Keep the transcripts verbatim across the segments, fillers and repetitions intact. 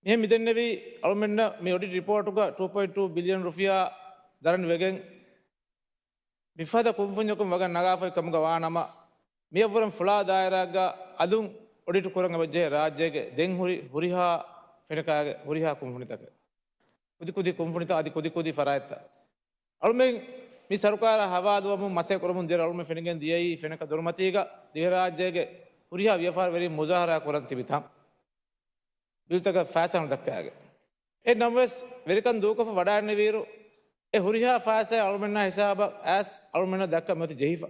މިހެން މިދެންނެވީ އަޅުމެންނަށް މި އޮޑިޓް ރިޕޯޓުގަ ޓޫ ޕޮއިންޓް ޓޫ ބިލިއަން ރުފިޔާ ދަރަނި ވެގެން މިފަދަ ކުންފުންޏަކުން ވަގަށް ނަގާފައި ކަމުގަ ވާނަމަ، މިއަށްވުރެން ފުޅާ ދާއިރާއެއްގަ އަލުން އޮޑިޓް ކުރަން އެބަޖެހޭ ރާއްޖޭގެ ދެން ހުރި ހުރިހާ ފެނަކާގެ ހުރިހާ ކުންފުނިތަކެއް. ކުދި ކުދި ކުންފުނިތައް އަދި ކުދި ކުދި ފަރާތްތައް. އަޅުމެން މި ސަރުކާރާ ހަވާލުވަމުން މަސައްކަތް ކުރަމުން ދިޔަ އަޅުމެން ފެނިގެން ދިޔައީ ފެނަކަ ދޮރުމަތީގަ ދިވެހިރާއްޖޭގެ ހުރިހާ ވިޔަފާރިވެރިން މުޒާހަރާ ކުރަން ތިބި ތަން. ބިލްތަކަށް ފައިސާ ނުދައްކާގެން. އެހެން ނަމަވެސް، ވެރިކަން ދޫކޮށްފަ ވަޑައިގެންނެވިއިރު، އެ ހުރިހާ ފައިސާ އަޅުމެންނާ ހިސާބަށް އައިސް އަޅުމެންނަށް ދައްކަން މިއޮތީ ޖެހިފަ.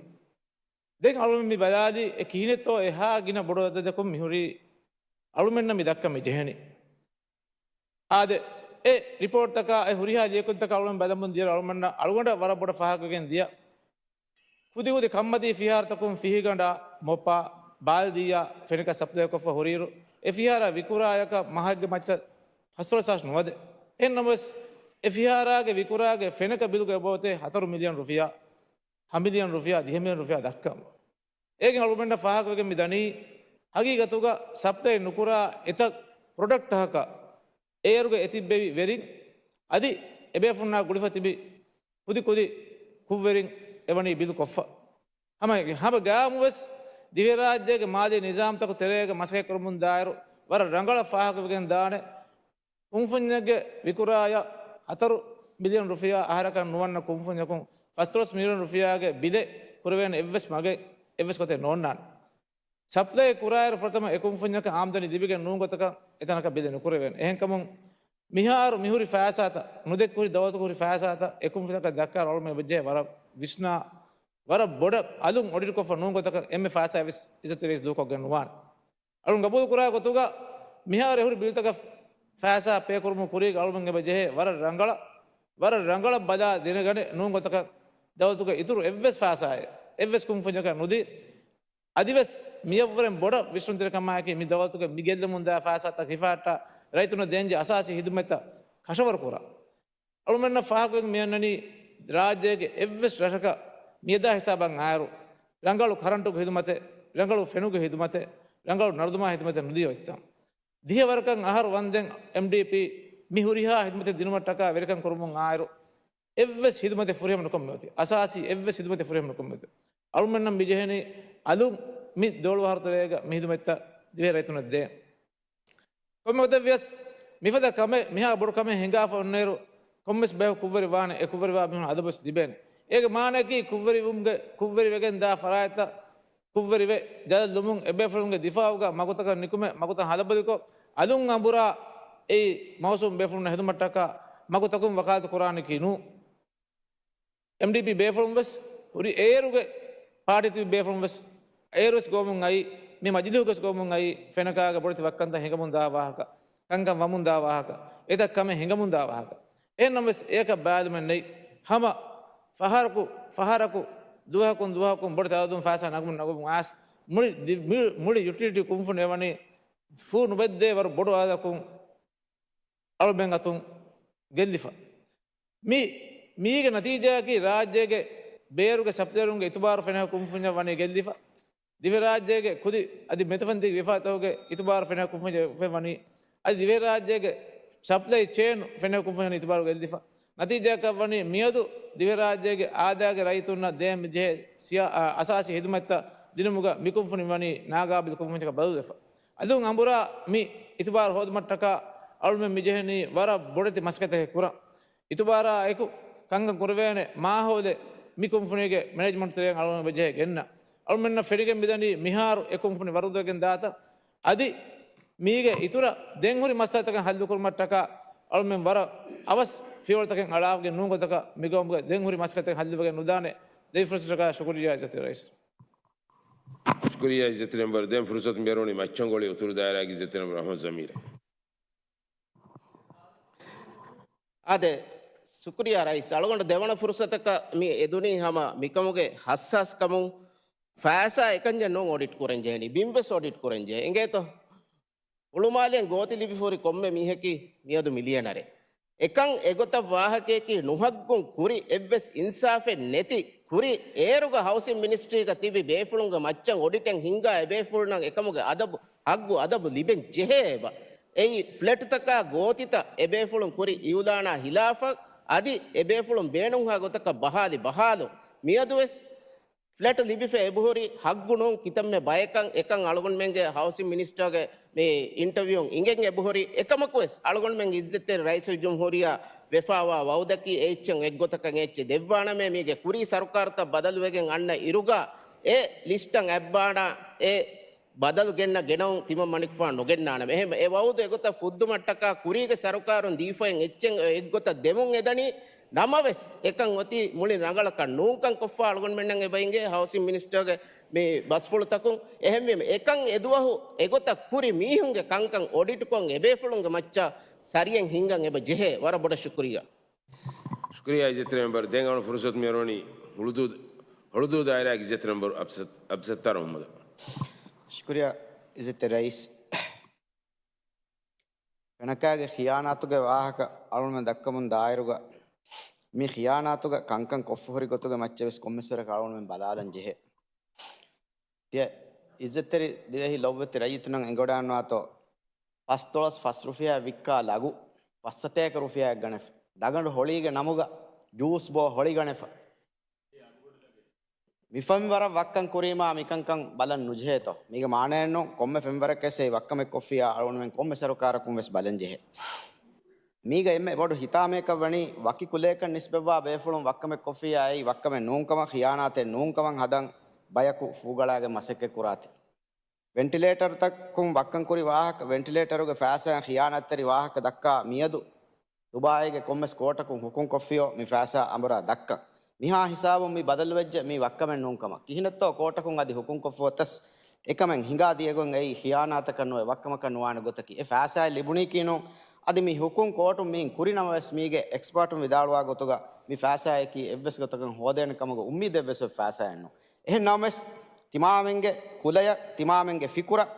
ދެން އަޅުމެން މި ބަލާލީ އެ ކިހިނެއްތޯ އެހާ ގިނަ ބޮޑު އަދަދަކުން މިހުރީ އަޅުމެންނަށް މި ދައްކަން މި ޖެހެނީ. އާދެ، އެ ރިޕޯޓްތަކާ އެ ހުރިހާ ލިޔެކިޔުންތަކާ އަޅުމެން ބަލަމުން ދިޔަ އަޅުމެންނަށް އަޅުގަނޑަށް ވަރަށް ބޮޑަށް ފާހަގަވެގެން ދިޔަ ކުދި ކުދި ކަންމަތީ ފިހާރަތަކުން ފިހިގަނޑާ، މޮޕާ، ބާލްދީއާ ފެނަކަ ސަޕްލައިކޮށްފަ ހުރިއިރު، އެ ފިހާރަ ވިކުރާޔަކަށް މަހެއްގެ މައްޗަށް ފަސްދޮޅަސް ނުވަދެ. އެހެން ނަމަވެސް، އެ ފިހާރާގެ ވިކުރާގެ ފެނަކަ ބިލުގެ އެބައޮތޭ ހަތަރު މިލިއަން ރުފިޔާ، ހަ މިލިއަން ރުފިޔާ، ދިހަ މިލިއަން ރުފިޔާ ދައްކަން. އޭގެން އަޅުގަނޑަށް ފާހަގަވެގެން މި ދަނީ، ހަގީގަތުގަ ސަޕްލައި ނުކުރާ އެތައް ޕްރޮޑަކްޓްތަކަކަށް އޭރުގަ އެތިއްބެވި ވެރިން އަދި އެބޭފުޅުންނާ ގުޅިފަ ތިބި ކުދި ކުދި ކުށްވެރިން އެވަނީ ބިލް ކޮށްފަ. ހަމަ، ހަމަ ގާމުވެސް ދިވެހިރާއްޖޭގެ މާލީ ނިޒާމްތަކު ތެރޭގަ މަސައްކަތްކުރަމުން ދާއިރު ވަރަށް ރަނގަޅަށް ފާހަގަވެގެން ދާނެ. ކުންފުންޏެއްގެ ވިކުރާޔަށް ހަތަރު މިލިއަން ރުފިޔާ އަހަރަކަށް ނުވަންނަ ކުންފުންޏަކުން ފަސްދޮޅަސް މިލިއަން ރުފިޔާގެ ބިލެއް ކުރެވޭނެ އެއްވެސް މަގެއް އެއްވެސް ގޮތެއް ނޯންނާނެ. ސަޕްލައި ކުރާއިރު ފުރަތަމަ އެ ކުންފުންޏަކަށް އާމްދަނީ ލިބިގެން ނޫން ގޮތަކަށް އެތަނަކަށް ބިލެއް ނުކުރެވޭނެ. އެހެންކަމުން މިހާރު މިހުރި ފައިސާތައް، ނުދެއްކުރި ދައުލަތުގަ ހުރި ފައިސާތައް އެ ކުންފުނިތަކަށް ދައްކާ އަޅުމެން އެބަޖެހޭ ވަރަށް ވިސްނާ، ވަރަށް ބޮޑަށް އަލުން އޮޑިޓްކޮށްފަ ނޫން ގޮތަކަށް އެންމެ ފައިސާ ވެސް އިއްޒަތްތެރި ރައީސް ދޫކޮށްގެން ނުވާނެ. އަޅުން ގަބޫލު ކުރާ ގޮތުގަ މިހާރު އެހުރި ބިލްތަކަށް ފައިސާ ޕޭކުރުމުގެ ކުރީގަ އަޅުމެން އެބަ ޖެހޭ ވަރަށް ރަނގަޅަށް، ވަރަށް ރަނގަޅަށް ބަލާ ދެނެގަނެ ނޫން ގޮތަކަށް ދައުލަތުގެ އިތުރު އެއްވެސް ފައިސާއެއް އެއްވެސް ކުންފުންޏަކަށް ނުދީ، އަދިވެސް މިއަށްވުރެން ބޮޑަށް ވިސްނުންތެރިކަމާއެކީ މި ދައުލަތުގެ މި ގެއްލުމުންދާ ފައިސާތައް ހިފަހައްޓާ ރައްޔިތުންނަށް ދޭންޖެހޭ އަސާސީ ހިދުމަތްތައް ކަށަވަރު ކުރާ. އަޅުމެންނަށް ފާހަގަވެގެން މިއަންނަނީ ރާއްޖޭގެ އެއްވެސް ރަށަކަށް މިއަދާ ހިސާބަށް އާއިރު ރަނގަޅު ކަރަންޓުގެ ހިދުމަތެއް، ރަނގަޅު ފެނުގެ ހިދުމަތެއް، ރަނގަޅު ނަރުދުމާ ހިދުމަތެއް ނުދިޔަ އޮތްތަން. ދިހަ ވަރަކަށް އަހަރު ވަންދެން އެމްޑީޕީ މި ހުރިހާ ހިދުމަތެއް ދިނުމަށްޓަކާ ވެރިކަން ކުރަމުން އާއިރު އެއްވެސް ހިދުމަތެއް ފުރިހަމަ ނުކޮށް މިއޮތީ. އަސާސީ އެއްވެސް ހިދުމަތެއް ފުރިހަމަ ނުކޮށް މިއޮތީ. އަޅުމެންނަށް މި ޖެހެނީ އަލުން މި ދޯޅުވަހަރު ތެރޭގަ މި ހިދުމަތްތައް ދިވެހި ރައްޔިތުންނަށް ދޭން. ކޮންމެ ގޮތެއް ވިޔަސް، މިފަދަ ކަމެއް، މިހާ ބޮޑު ކަމެއް ހިނގާފަ އޮންނައިރު، ކޮންމެސް ބަޔަކު ކުށްވެރި ވާނެ، އެ ކުށްވެރިވާ މީހުން އަދަބުވެސް ލިބޭނެ. އޭގެ މާނައަކީ ކުށްވެރިވުމުގެ، ކުށްވެރިވެގެން ދާ ފަރާތްތައް ކުށްވެރިވެ، ޖަލަށް ލުމުން އެބޭފުޅުންގެ ދިފާއުގަ މަގުތަކަށް ނިކުމެ، މަގުތައް ހަލަބޮލިކޮށް، އަލުން އަނބުރާ އެއީ މައުސޫމް ބޭފުޅުންނަށް ހެދުމަށްޓަކާ މަގުތަކުން ވަކާލަތު ކުރާނެކީ ނޫން. އެމްޑީޕީ ބޭފުޅުން ވެސް ހުރި އޭރުގެ ޕާޓީ ތިބި ބޭފުޅުން ވެސް އޭރުވެސް ގޮވަމުން އައީ، މި މަޖިލީހުގެ ވެސް ގޮވަމުން އައީ، ފެނަކާގެ ބޮޑެތި ވައްކަންތައް ހިނގަމުން ދާ ވާހަކަ، ކަންކަން ވަމުން ދާ ވާހަކަ، އެތައް ކަމެއް ހިނގަމުން ދާ ވާހަކަ. އެހެންނަމަވެސް، އެއަކަށް ބައިވެލުމެއް ނެތް. ހަމަ ފަހަރަކު، ފަހަރަކު، ދުވަހަކުން ދުވަހަކުން ބޮޑެތި އަދަދުން ފައިސާ ނަގުމުން ނަގުމުން އައިސް، މުޅި ދި-، މި-، މުޅި ޔުޓިލިޓީ ކުންފުނި އެވަނީ ފޫ ނުބެއްދޭ ވަރު ބޮޑު އަދަދަކުން އަޅުމެން އަތުން ގެއްލިފަ. މި، މީގެ ނަތީޖާއަކީ ރާއްޖޭގެ ބޭރުގެ ސަޕްލަޔަރުންގެ އިތުބާރު ފެނޭ ކުންފުންޏަށް ވަނީ ގެއްލިފަ. ދިވެހިރާއްޖޭގެ ކުދި އަދި މެތިފަންތީގެ ވިޔަފާރިތަކުގެ އިތުބާރު ފެނޭ ކުންފުންޏަށް ވަނީ، އަދި ދިވެހިރާއްޖޭގެ ސަޕްލައި ޗޭން ފެނޭ ކުންފުންޏަށް އިތުބާރު ގެއްލިފަ. ނަތީޖާއަކަށް ވަނީ މިއަދު ދިވެހިރާއްޖޭގެ އާދައިގެ ރައްޔިތުންނަށް ދޭން މިޖެހޭ ސިޔާ-، އަ-، އަސާސީ ހިދުމަތްތައް ދިނުމުގަ މި ކުންފުނި ވަނީ ނާގާބިލް ކުންފުނިތަކަށް ބަދަލުވެފަ. އަލުން އަނބުރާ މި އިތުބާރު ހޯދުމަށްޓަކާ އަޅުމެން މިޖެހެނީ ވަރަށް ބޮޑެތި މަސައްކަތެއް ކުރަން. އިތުބާރާ އެކު ކަންކަން ކުރެވޭނެ މާހައުލެއް މި ކުންފުނީގެ މެނޭޖްމަންޓް ތެރެއިން އަޅުމެން އެބަޖެހޭ ގެންނަން. އަޅުމެންނަށް ފެނިގެން މިދަނީ މިހާރު އެ ކުންފުނި ވަރުދުވެގެން ދާތަން. އަދި މީގެ އިތުރަށް ދެން ހުރި މައްސަލަތަކަށް ހައްލުކުރުމަށްޓަކާ އަޅުމެން ވަރަށް އަވަސް ފިޔަވަޅުތަކެއް އަޅާފަގެން ނޫން ގޮތަކަށް މިގައުމުގެ ދެން ހުރި މަސައްކަތެއް ހައްލުވެގެން ނުދާނެ. ދެން ފުރުސަތަކާ ޝުކުރިއްޔާ އިއްޒަތްތެރި ރައީސް. ޝުކުރިއްޔާ އިއްޒަތްތެރި މެމްބަރު. ދެން ފުރުސަތު މިއަރުވަނީ މައްޗަންގޮޅި އުތުރު ދާއިރާގެ އިއްޒަތްތެރި މެމްބަރު އަޙްމަދު ޒަމީރަށް. އާދެ، ޝުކުރިއްޔާ ރައީސް. އަޅުގަނޑު ދެވަނަ ފުރުސަތަކަށް މި އެދުނީ ހަމަ މިކަމުގެ ހައްސާސްކަމުން ފައިސާ އެކަންޏެއް ނޫން އޮޑިޓް ކުރަން ޖެހެނީ. ބިން ވެސް އޮޑިޓް ކުރަން ޖެހޭ. އިނގޭތޯ؟ ހުޅުމާލެއިން ގޯތި ލިބިފަ ހުރި ކޮންމެ މީހަކީ މިއަދު މިލިއަނަރެއް. އެކަން އެގޮތަށް ވާހަކަޔަކީ ނުހައްގުން ކުރި އެއްވެސް އިންސާފެއް ނެތި ކުރި އޭރުގަ ހައުސިން މިނިސްޓްރީގަ ތިބި ބޭފުޅުންގެ މައްޗަށް އޮޑިޓެއް ހިންގާ އެބޭފުޅުންނަށް އެކަމުގެ އަދަބު، ހައްގު އަދަބު ލިބެން ޖެހޭ އެބަ. އެއީ ފްލެޓްތަކާ ގޯތިތައް އެބޭފުޅުން ކުރި އިއުލާނާ ހިލާފަށް އަދި އެބޭފުޅުން ބޭނުންހާ ގޮތަކަށް ބަހާލި ބަހާލުން. މިއަދުވެސް ފްލެޓް ލިބިފަ އެބަހުރި ހައްގު ނޫން ކިތަންމެ ބަޔަކަށް އެކަން އަޅުގަނޑުމެންގެ ހައުސިން މިނިސްޓަރގެ މި އިންޓަވިއުން އިނގެން އެބަހުރި. އެކަމަކުވެސް އަޅުގަނޑުމެން އިއްޒަތްތެރި ރައީސުލްޖުމްހޫރިއްޔާ ވެފާވާ ވައުދަކީ އެއްޗެއް އެއްގޮތަކަށް އެއްޗެއް ދެއްވާނަމޭ، މީގެ ކުރީ ސަރުކާރުތައް ބަދަލުވެގެން އަންނަ އިރުގަ އެ ލިސްޓަށް އަތްބާނާ އެ ބަދަލު ގެންނަ ގެނައުން ތިމަން މަނިކުފާނު ނުގެންނާނަމޭ. އެހެން އެ ވައުދު އެގޮތަށް ފުއްދުމަށްޓަކާ ކުރީގެ ސަރުކާރުން ދީފައިން އެއްޗެއް އެއްގޮތަށް ދެމުން އެދަނީ. ނަމަވެސް އެކަން އޮތީ މުޅިން ރަނގަޅަކަށް ނޫންކަން ކޮށްފަ އަޅުގަނޑުމެންނަށް އެބަ އިނގޭ ހައުސިން މިނިސްޓަރގެ މި ބަސްފުޅުތަކުން. އެހެންވީމަ އެކަން އެދުވަހު އެގޮތަށް ކުރި މީހުންގެ ކަންކަން އޮޑިޓްކޮށް އެބޭފުޅުންގެ މައްޗަށް ސަރިއެއް ހިންގަން އެބަ ޖެހޭ. ވަރަށް ބޮޑަށް ޝުކުރިއްޔާ. ޝުކުރިއްޔާ އިއްޒަތްތެރި މެމްބަރު. ދެން އަޅުން ފުރުސަތު މިއަރުވަނީ ހުޅުދޫ، ހުޅުދޫ ދާއިރާގެ އިއްޒަތްތެރި މެމްބަރު އަބްސަ-، އަބްސައްތާރު މުހައްމަދަށް. ޝުކުރިއްޔާ އިއްޒަތްތެރި ރައީސް. ފެނަކާގެ ޚިޔާނާތުގެ ވާހަކަ އަޅުންމެން ދައްކަމުން ދާއިރުގަ، މި ޚިޔާނާތުގަ ކަންކަން ކޮށްފަ ހުރި ގޮތުގެ މައްޗަށް ވެސް ކޮންމެސް ވަރަކަށް އަޅުންމެން ބަލާލަން ޖެހޭ. ތިޔަ އިއްޒަތްތެރި ދިވެހި ލޮބުވެތި ރައްޔިތުންނަށް އެނގިވަޑައިގަންނަވާތޯ، ފަސްދޮޅަސް ފަސް ރުފިޔާ ވިއްކާ ލަގު ފައްސަތޭކަ ރުފިޔާއަށް ގަނެފަ. ދަގަނޑު ހޮޅީގެ ނަމުގަ ޖޫސް ބޯ ހޮޅި ގަނެފަ. މިފަންވަރަށް ވައްކަން ކުރީމާ މިކަންކަން ބަލަން ނުޖެހޭތޯ؟ މީގެ މާނައެއްނޫން. ކޮންމެ ފެންވަރަކަށް އެއީ ވައްކަމެއް ކޮށްފިއްޔާ އަޅުގަނޑުމެން ކޮންމެ ސަރުކާރަކުން ވެސް ބަލަން ޖެހޭ. މީގަ އެންމެ ބޮޑު ހިތާމައަކަށް ވަނީ ވަކި ކުލަޔަކަށް ނިސްބަތްވާ ބޭފުޅުން ވައްކަމެއް ކޮށްފިއްޔާ އެއީ ވައްކަމެއް ނޫންކަމަށް، ޚިޔާނާތެއް ނޫންކަމަށް ހަދަން ބަޔަކު ފޫގަޅާގެން މަސައްކަތް ކުރާތީ. ވެންޓިލޭޓަރުތަކުން ވައްކަން ކުރި ވާހަކަ، ވެންޓިލޭޓަރުގެ ފައިސާއިން ޚިޔާނާތްތެރި ވާހަކަ ދައްކާ މިއަދު ދުބާއީގެ ކޮންމެސް ކޯޓަކުން ހުކުމް ކޮށްފިޔޯ މި ފައިސާ އަނބުރާ ދައްކަން. މިހާ ހިސާބުން މި ބަދަލުވެއްޖެ މީ ވައްކަމެއް ނޫންކަމަށް. ކިހިނެއްތޯ ކޯޓަކުން އަދި ހުކުމް ކޮށްފަ އޮތަސް އެކަމެއް ހިނގާ ދިޔަގޮތް އެއީ ޚިޔާނާތަކަށް ނުވެ ވައްކަމަކަށް ނުވާނެ ގޮތަކީ. އެ ފައިސާއެއް ލިބުނީކީ ނޫން. އަދި މި ހުކުމް ކޯޓުން މިއިން ކުރި ނަމަވެސް މީގެ އެކްސްޕާޓުން ވިދާޅުވާ ގޮތުގަ މި ފައިސާއަކީ އެއްވެސް ގޮތަކަށް ހޯދޭނެ ކަމުގެ އުއްމީދެއްވެސް އޮތް ފައިސާއެއް ނޫން. އެހެން ނަމަވެސް ތިމާމެންގެ ކުލަޔަށް، ތިމާމެންގެ ފިކުރަށް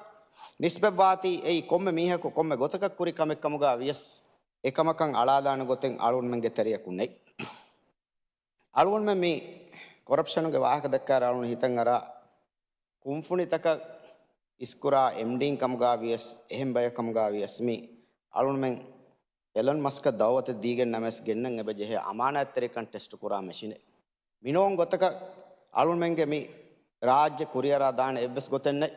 ނިސްބަތްވާތީ އެއީ ކޮންމެ މީހަކު ކޮންމެ ގޮތަކަށް ކުރި ކަމެއް ކަމުގަ ވިޔަސް އެކަމަކަށް އަޅާލާނެ ގޮތެއް އަޅުންމެންގެ ތެރެޔަކު ނެތް. އަޅުގަނޑުމެން މި ކޮރަޕްޝަނުގެ ވާހަކަ ދައްކާއިރު އަޅުން ހިތަށް އަރާ ކުންފުނިތަކަށް އިސްކުރާ އެމްޑީން ކަމުގަ ވިޔަސް އެހެން ބަޔަކު ކަމުގަ ވިޔަސް މި އަޅުންމެން އެލަން މަސްކަށް ދައުވަތެއް ދީގެން ނަމަވެސް ގެންނަން އެބަ ޖެހޭ އަމާނާތްތެރިކަން ޓެސްޓު ކުރާ މެޝިނެއް. މިނޫން ގޮތަކަށް އަޅުންމެންގެ މި ރާއްޖެ ކުރިއަރާ ދާނެ އެއްވެސް ގޮތެއް ނެތް.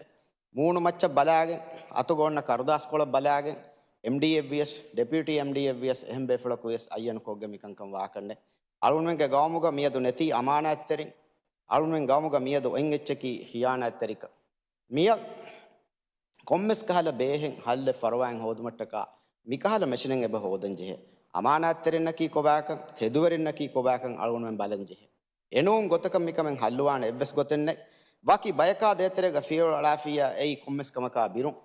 މޫނު މައްޗަށް ބަލާގެން، އަތުގަ އޮންނަ ކަރުދާސްކޮޅަށް ބަލާގެން، އެމްޑީއެއް ވިޔަސް، ޑެޕިއުޓީ އެމްޑީއެއް ވިޔަސް އެހެން ބޭފުޅަކު ވިޔަސް އައްޔަނު ކޮށްގެން މިކަންކަން ވާކަށްނެއް. އަޅުންމެންގެ ގައުމުގަ މިއަދު ނެތީ އަމާނާތްތެރިން. އަޅުންމެން ގައުމުގަ މިއަދު އޮތް އެއްޗަކީ ޚިޔާނާތްތެރިކަން. މިއަށް ކޮންމެސް ކަހަލަ ބޭހެއް ހައްލެއް ފަރުވާއެއް ހޯދުމަށްޓަކާ މިކަހަލަ މެޝިނެއް އެބަ ހޯދަން ޖެހޭ. އަމާނާތްތެރިންނަކީ ކޮބާކަން، ތެދުވެރިންނަކީ ކޮބާކަން އަޅުގަނޑުމެން ބަލަން ޖެހޭ. އެނޫން ގޮތަކަށް މިކަމެއް ހައްލުވާނެ އެއްވެސް ގޮތެއް ނެތް. ވަކި ބަޔަކާ ދޭތެރޭގަ ފިޔަވަޅު އަޅާފިއްޔާ އެއީ ކޮންމެސް ކަމަކާ ބިރުން.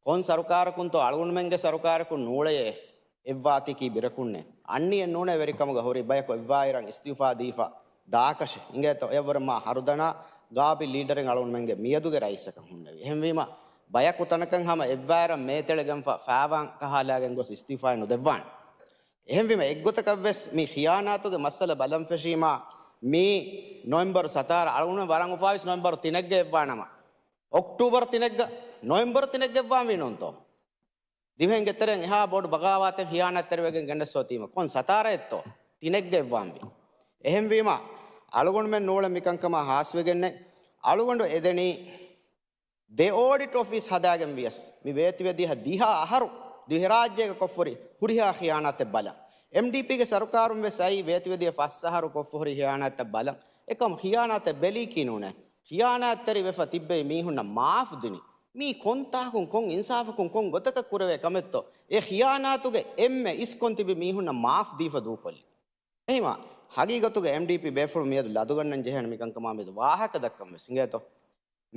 ކޮން ސަރުކާރަކުންތޯ އަޅުގަނޑުމެންގެ ސަރުކާރަކުން ނޫޅެޔޭ އެއްވާތީކީ ބިރަކުންނޭ. އަންނިއެއް ނޫނޭ ވެރިކަމުގަ ހުރި ބަޔަކު އެއްވާއިރަށް އިސްތިއުފާ ދީފަ ދާކަށެއް. އިނގޭތޯ އެއަށްވުރެ މާ ހަރުދަނާ ގާބިލް ލީޑަރެއް އަޅުގަނޑުމެންގެ މިއަދުގެ ރައީސަކަށް ހުންނެވި. އެހެންވީމަ ބަޔަކު ތަނަކަށް ހަމަ އެއްވާއިރަށް މޭތެޅިގެންފަ ފާވާން ކަހާލާގެން ގޮސް އިސްތިއުފާއެއް ނުދެއްވާނެ. އެހެންވީމަ އެއްގޮތަކަށްވެސް މި ޚިޔާނާތުގެ މައްސަލަ ބަލަން ފެށީމާ މީ ނޮވެމްބަރު ސަތާރަ އަޅުގަނޑު ވަރަށް އުފާވެސް ނޮވެމްބަރު ތިނެއްގަ އެއްވާނަމަ، އޮކްޓޫބަރު ތިނެއްގަ، ނޮވެމްބަރު ތިނެއްގަ އެއްވާންވީ ނޫންތޯ؟ ދިވެހިންގެ ތެރެއިން އެހާ ބޮޑު ބަޣާވާތެއް ޚިޔާނާތްތެރިވެގެން ގެންނަސް އޮތީމަ ކޮން ސަތާރައެއްތޯ؟ ތިނެއްގަ އެއްވާންވީ. އެހެންވީމަ އަޅުގަނޑުމެން ނޫޅެ މިކަންކަމާ ހާސްވެގެންނެއް. އަޅުގަނޑު އެދެނީ ދެ އޯޑިޓް އޮފީސް ހަދާގެން ވިޔަސް މި ވޭތުވެދިޔަ ދިހަ އަހަރު ދިވެހިރާއްޖޭގަ ކޮށްފަހުރި ހުރިހާ ޚިޔާނާތެއް ބަލަން. އެމްޑީޕީގެ ސަރުކާރުން ވެސް އައީ ވޭތުވެދިޔަ ފަސް އަހަރު ކޮށްފަހުރި ޚިޔާނާތްތައް ބަލަން. އެކަމް ޚިޔާނާތެއް ބެލީކީ ނޫނޭ. ޚިޔާނާތްތެރި ވެފަ ތިއްބެވި މީހުންނަށް މާފް ދިނީ. މީ ކޮންތާކުން ކޮން އިންސާފަކުން ކޮން ގޮތަކަށް ކުރެވޭ ކަމެއްތޯ؟ އެ ޚިޔާނާތުގެ އެންމެ އިސްކޮން ތިބި މީހުންނަށް މާފް ދީފަ ދޫކޮށްލި. އެހިމާ، ހަގީގަތުގަ އެމްޑީޕީ ބޭފުޅުން މިއަދު ލަދުގަންނަން ޖެހޭނެ މިކަންކަމާ މިއަދު ވާހަކަ ދައްކަން ވެސް އިނގޭތޯ؟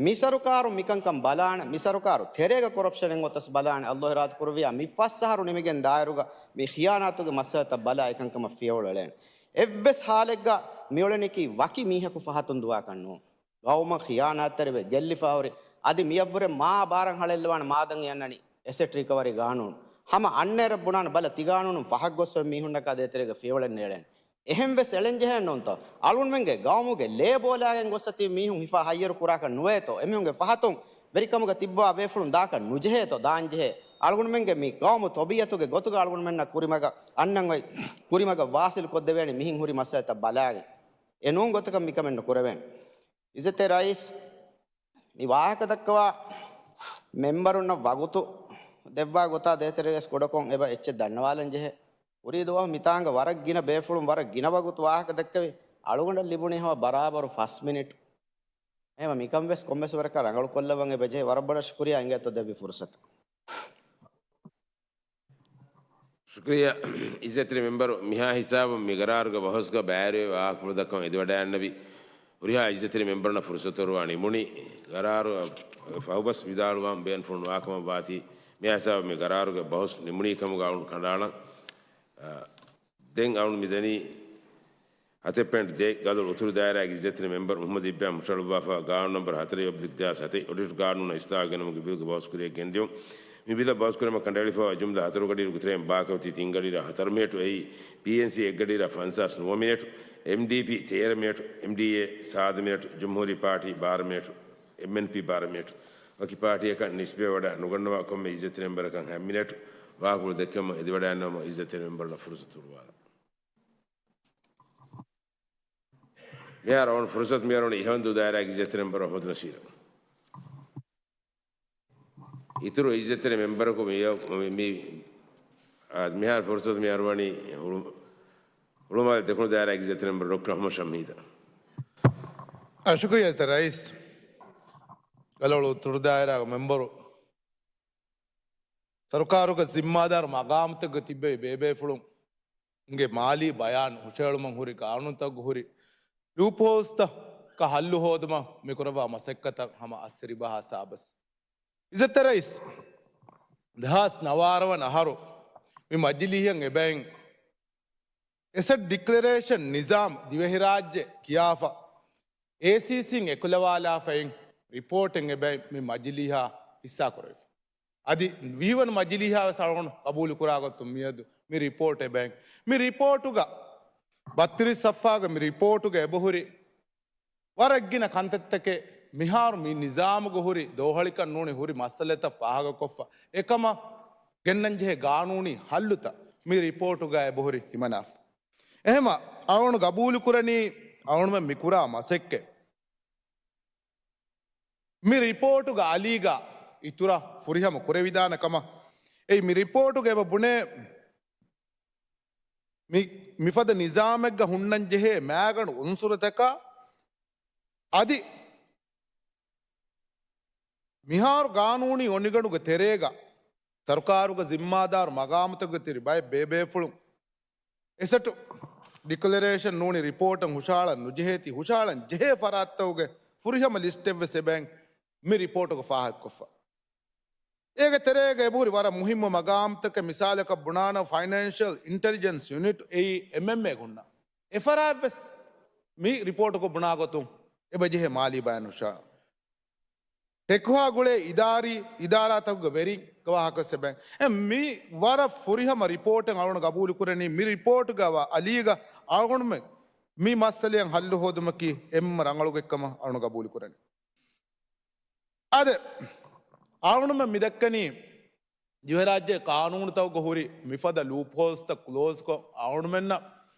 މި ސަރުކާރު މިކަންކަން ބަލާނެ، މި ސަރުކާރު ތެރޭގަ ކޮރަޕްޝަނެއް އޮތަސް ބަލާނެ، އައްލޯހި ރާދި ކުރެއްވިޔާ މި ފަސް އަހަރު ނިމިގެން ދާއިރުގަ މި ޚިޔާނާތުގެ މައްސަލަތައް ބަލާ އެކަންކަމަށް ފިޔަވަޅު އެޅޭނެ. އެއްވެސް ހާލެއްގަ މިއުޅެނީކީ ވަކި މީހަކު ފަހަތުން ދުވާކަށް ނޫން. ގައުމަށް ޚިޔާނާތްތެރިވެ ގެއްލިފަ ހުރި، އަދި މިއަށްވުރެ މާ ބާރަށް ހަޅޭއްލަވާނެ މާދަން އަންނަނީ އެސެޓް ރިކަވަރީ ގާނޫނު. ހަމަ އަންނައިރަށް ބުނާނެ ބަލަ ތި ގާނޫނުން ފަހަށް ގޮސް އޮތް މީހުންނަކާ ދޭތެރޭގަ ފިޔަވަޅެއް ނޭޅޭނެ. އެހެން ވެސް އެޅެން ޖެހޭނެ ނޫންތޯ؟ އަޅުންމެންގެ ގައުމުގެ ލޭ ބޯލާގެން ގޮސް އޮތީ މީހުން ހިފާ ހައްޔަރު ކުރާކަށް ނުވޭތޯ؟ އެމީހުންގެ ފަހަތުން ވެރިކަމުގަ ތިއްބާ ބޭފުޅުން ދާކަށް ނުޖެހޭތޯ؟ ދާން ޖެހޭ. އަޅުގަނޑުމެންގެ މި ގައުމު ތަބީޢަތުގެ ގޮތުގަ އަޅުގަނޑުމެންނަށް ކުރިމަގަށް އަންނަން އޮތް، ކުރިމަގަށް ވާސިލު ކޮށްދެވޭނެ މިހެން ހުރި މައްސަލަތައް ބަލާގެން. އެ ނޫން ގޮތަކަށް މިކަމެއް ނުކުރެވޭނެ. އިއްޒަތްތެރި ރައީސް، މި ވާހަކަ ދައްކަވާ މެމްބަރުންނަށް ވަގުތު ދެއްވާ ގޮތާ ދޭތެރޭގަސް ކުޑަކޮށް އެބަ އެއްޗެއް ދަންނަވާލަން ޖެހޭ. ކުރީ ދުވަހު މިތާނގަ ވަރަށް ގިނަ ބޭފުޅުން ވަރަށް ގިނަ ވަގުތު ވާހަކަ ދައްކަވި. އަޅުގަނޑަށް ލިބުނީ ހަމަ ބަރާބަރު ފަސް މިނިޓް. އެހެންވީމަ މިކަން ވެސް ކޮންމެސް ވަރަކަށް ރަނގަޅު ކޮށްލައްވަން އެބަ ޖެހޭ. ވަރަށް ބޮޑަށް ޝުކުރިއްޔާ އިނގޭތޯ ދެއްވި ފުރުސަތަށް. ޝުކުރިއްޔާ އިއްޒަތްތެރި މެމްބަރު، މިހާ ހިސާބުން މި ގަރާރުގެ ބަހުސްގަ ބައިވެރިވެ ވާހަކަފުޅު ދައްކަން އެދިވަޑައިގަންނަވި ހުރިހާ އިއްޒަތްތެރި މެމްބަރުންނަށް ފުރުސަތު އޮރުވާ ނިމުނީ. ގަރާރު ފަހުބަސް ވިދާޅުވާން ބޭނުންފުޅު ނުވާކަމަށް ވާތީ، މިހާ ހިސާބުން މި ގަރާރުގެ ބަހުސް ނިމުނީ ކަމުގަ އަޅުން ކަނޑައަޅަން. އާ، ދެން އަޅުން މިދަނީ ހަތެއް ޕޮއިންޓް ދެ ގަދޮޅު އުތުރު ދާއިރާގެ އިއްޒަތްތެރި މެމްބަރު މުޙައްމަދު އިބްރާހިމް ހުށަހަޅުއްވާފަ ގާނޫނު ނަންބަރު ހަތަރެއް އޮބްލިކް ދެހާސް ހަތެއް އޮޑިޓް ގާނޫނަށް އިސްލާހު ގެނައުމުގެ ބިލުގެ ބަހުސް ކުރިއަށް ގެންދިޔުން. މި ބިލަށް ބަހުސް ކުރީމަ ކަނޑައެޅިފައިވާ ޖުމްލަ ހަތަރު ގަޑިއިރުގެ ތެރެއިން ބާކީ އޮތީ ތިން ގަޑިއިރާ ހަތަރު މިނެޓު. އެއީ، ޕީއެންސީ އެއް ގަޑިއިރާ ފަންސާސް ނުވަ މިނެޓު، އެމްޑީޕީ ތޭރަ މިނެޓު، އެމްޑީއޭ ސާދަ މިނެޓު، ޖުމްހޫރީ ޕާޓީ ބާރަ މިނެޓު، އެމްއެންޕީ ބާރަ މިނެޓު. ވަކި ޕާޓީއަކަށް ނިސްބަތްވެވަޑައި ނުގަންނަވާ ކޮންމެ އިއްޒަތްތެރި މެމްބަރަކަށް ހަތް މިނެޓު. ވާހަކަފުޅު ދެއްކެވުމަށް އެދިވަޑައިގަންނަވަމުން އިއްޒަތްތެރި މެމްބަރުންނަށް ފުރުސަތު އޮރުވާލަން. މިހާރު އަޅުގަނޑު ފުރުސަތު މި އަރުވަނީ އިހަވަންދޫ ދާއިރާގެ އިއްޒަތްތެރި މެމްބަރު އަޙްމަދު ނަސީރަށް. އިތުރު އިއްޒަތްތެރި މެމްބަރަކު މި، މި، އާ، މިހާރު ފުރުސަތު މި އަރުވަނީ ހުޅު-، ހުޅުމާލެ ދެކުނު ދާއިރާގެ އިއްޒަތްތެރި މެމްބަރު ޑޮކްޓަރ އަޙްމަދު ޝަމްހީދަށް. އާ، ޝުކުރިއްޔާ އިއްޒަތްތެރި ރައީސް. ގަދޮޅު އުތުރު ދާއިރާގެ މެމްބަރު، ސަރުކާރުގެ ޒިންމާދާރު މަގާމުތަކުގަ ތިއްބެވި ބޭބޭފުޅުންގެ މާލީ ބަޔާން ހުށަހެޅުމަށް ހުރި ގާނޫނުތަކުގަ ހުރި ލޫޕްހޯލްސްތަކަށް ހައްލު ހޯދުމަށް މިކުރައްވާ މަސައްކަތަށް ހަމަ އައްސެރި ބަހާ ސާބަސް. އިއްޒަތްތެރި ރައީސް، ދެހާސް ނަވާރަ ވަނަ އަހަރު މި މަޖިލީހަށް އެބައިން އެސެޓް ޑިކްލަރޭޝަން ނިޒާމް ދިވެހިރާއްޖެ ކިޔާފަ، އޭސީސީން އެކުލަވާލާފައިން ރިޕޯޓެއް އެބައި މި މަޖިލީހާ ހިއްސާކުރެވިފަ. އަދި ވިހިވަނަ މަޖިލީހާ ވެސް އަޅުގަނޑު ގަބޫލުކުރާ ގޮތުން މިއަދު މި ރިޕޯޓް އެބައި. މި ރިޕޯޓުގަ ބައްތިރީސް ސަފްހާގެ މި ރިޕޯޓުގަ އެބަހުރި ވަރަށް ގިނަ ކަންތައްތަކެއް މިހާރު މި ނިޒާމުގަ ހުރި ދޯހަޅިކަން ނޫނީ ހުރި މައްސަލަތައް ފާހަގަކޮށްފަ، އެކަމަށް ގެންނަންޖެހޭ ގާނޫނީ ހައްލުތައް މި ރިޕޯޓުގަ އެބަހުރި ހިމަނާފަ. އެހެމަ އަޅުގަނޑު ގަބޫލުކުރަނީ އަޅުގަނޑުމެން މިކުރާ މަސައްކަތް. މި ރިޕޯޓުގަ އަލީގަ އިތުރަށް ފުރިހަމަ ކުރެވިދާނެ ކަމަށް. އެއީ މި ރިޕޯޓުގަ އެބަ ބުނޭ މި، މިފަދަ ނިޒާމެއްގަ ހުންނަން ޖެހޭ މައިގަނޑު އުންސުރުތަކާ އަދި މިހާރު ގާނޫނީ އޮނިގަނޑުގެ ތެރޭގަ ސަރުކާރުގެ ޒިންމާދާރު މަގާމުތަކުގެ ތިރި ބައެއް ބޭބޭފުޅުން އެސެޓު ޑިކްލަރޭޝަން ނޫނީ ރިޕޯޓަށް ހުށަހަޅަން ނުޖެހޭތީ، ހުށަހަޅަން ޖެހޭ ފަރާތްތަކުގެ ފުރިހަމަ ލިސްޓެއްވެސް އެބައިން މި ރިޕޯޓުގަ ފާހަގަކޮށްފަ. އޭގެ ތެރޭގަ އެބަހުރި ވަރަށް މުހިއްމު މަގާމުތަކެއް، މިސާލަކަށް ބުނާނަމަ ފައިނޭންޝަލް އިންޓެލިޖެންސް ޔުނިޓް، އެއީ އެމްއެމްއޭ ހުންނަ އެފަރާތްވެސް މި ރިޕޯޓުގަ ބުނާ ގޮތުން އެބަޖެހޭ މާލީ ބަޔާން ހުށަ ޓެކުހާ ގުޅޭ އިދާރީ، އިދާރާތަކުގެ ވެރިންގެ ވާހަކަ ސެބެން. އެ މި ވަރަށް ފުރިހަމަ ރިޕޯޓެއް އަޅުގަނޑު ގަބޫލުކުރަނީ. މި ރިޕޯޓުގަ އަލީގަ އަޅުގަނޑުމެން މި މައްސަލައަށް ހައްލު ހޯދުމަކީ އެންމެ ރަނގަޅު ގޮތްކަމަށް އަޅުގަނޑު ގަބޫލުކުރަނީ. އާދެ، އަޅުގަނޑުމެން މިދައްކަނީ ދިވެހިރާއްޖޭ ޤާނޫނުތަކުގަ ހުރި މިފަދަ ލޫޕްހޯލްސްތައް ކްލޯޒްކޮށް، އަޅުގަނޑުމެންނަށް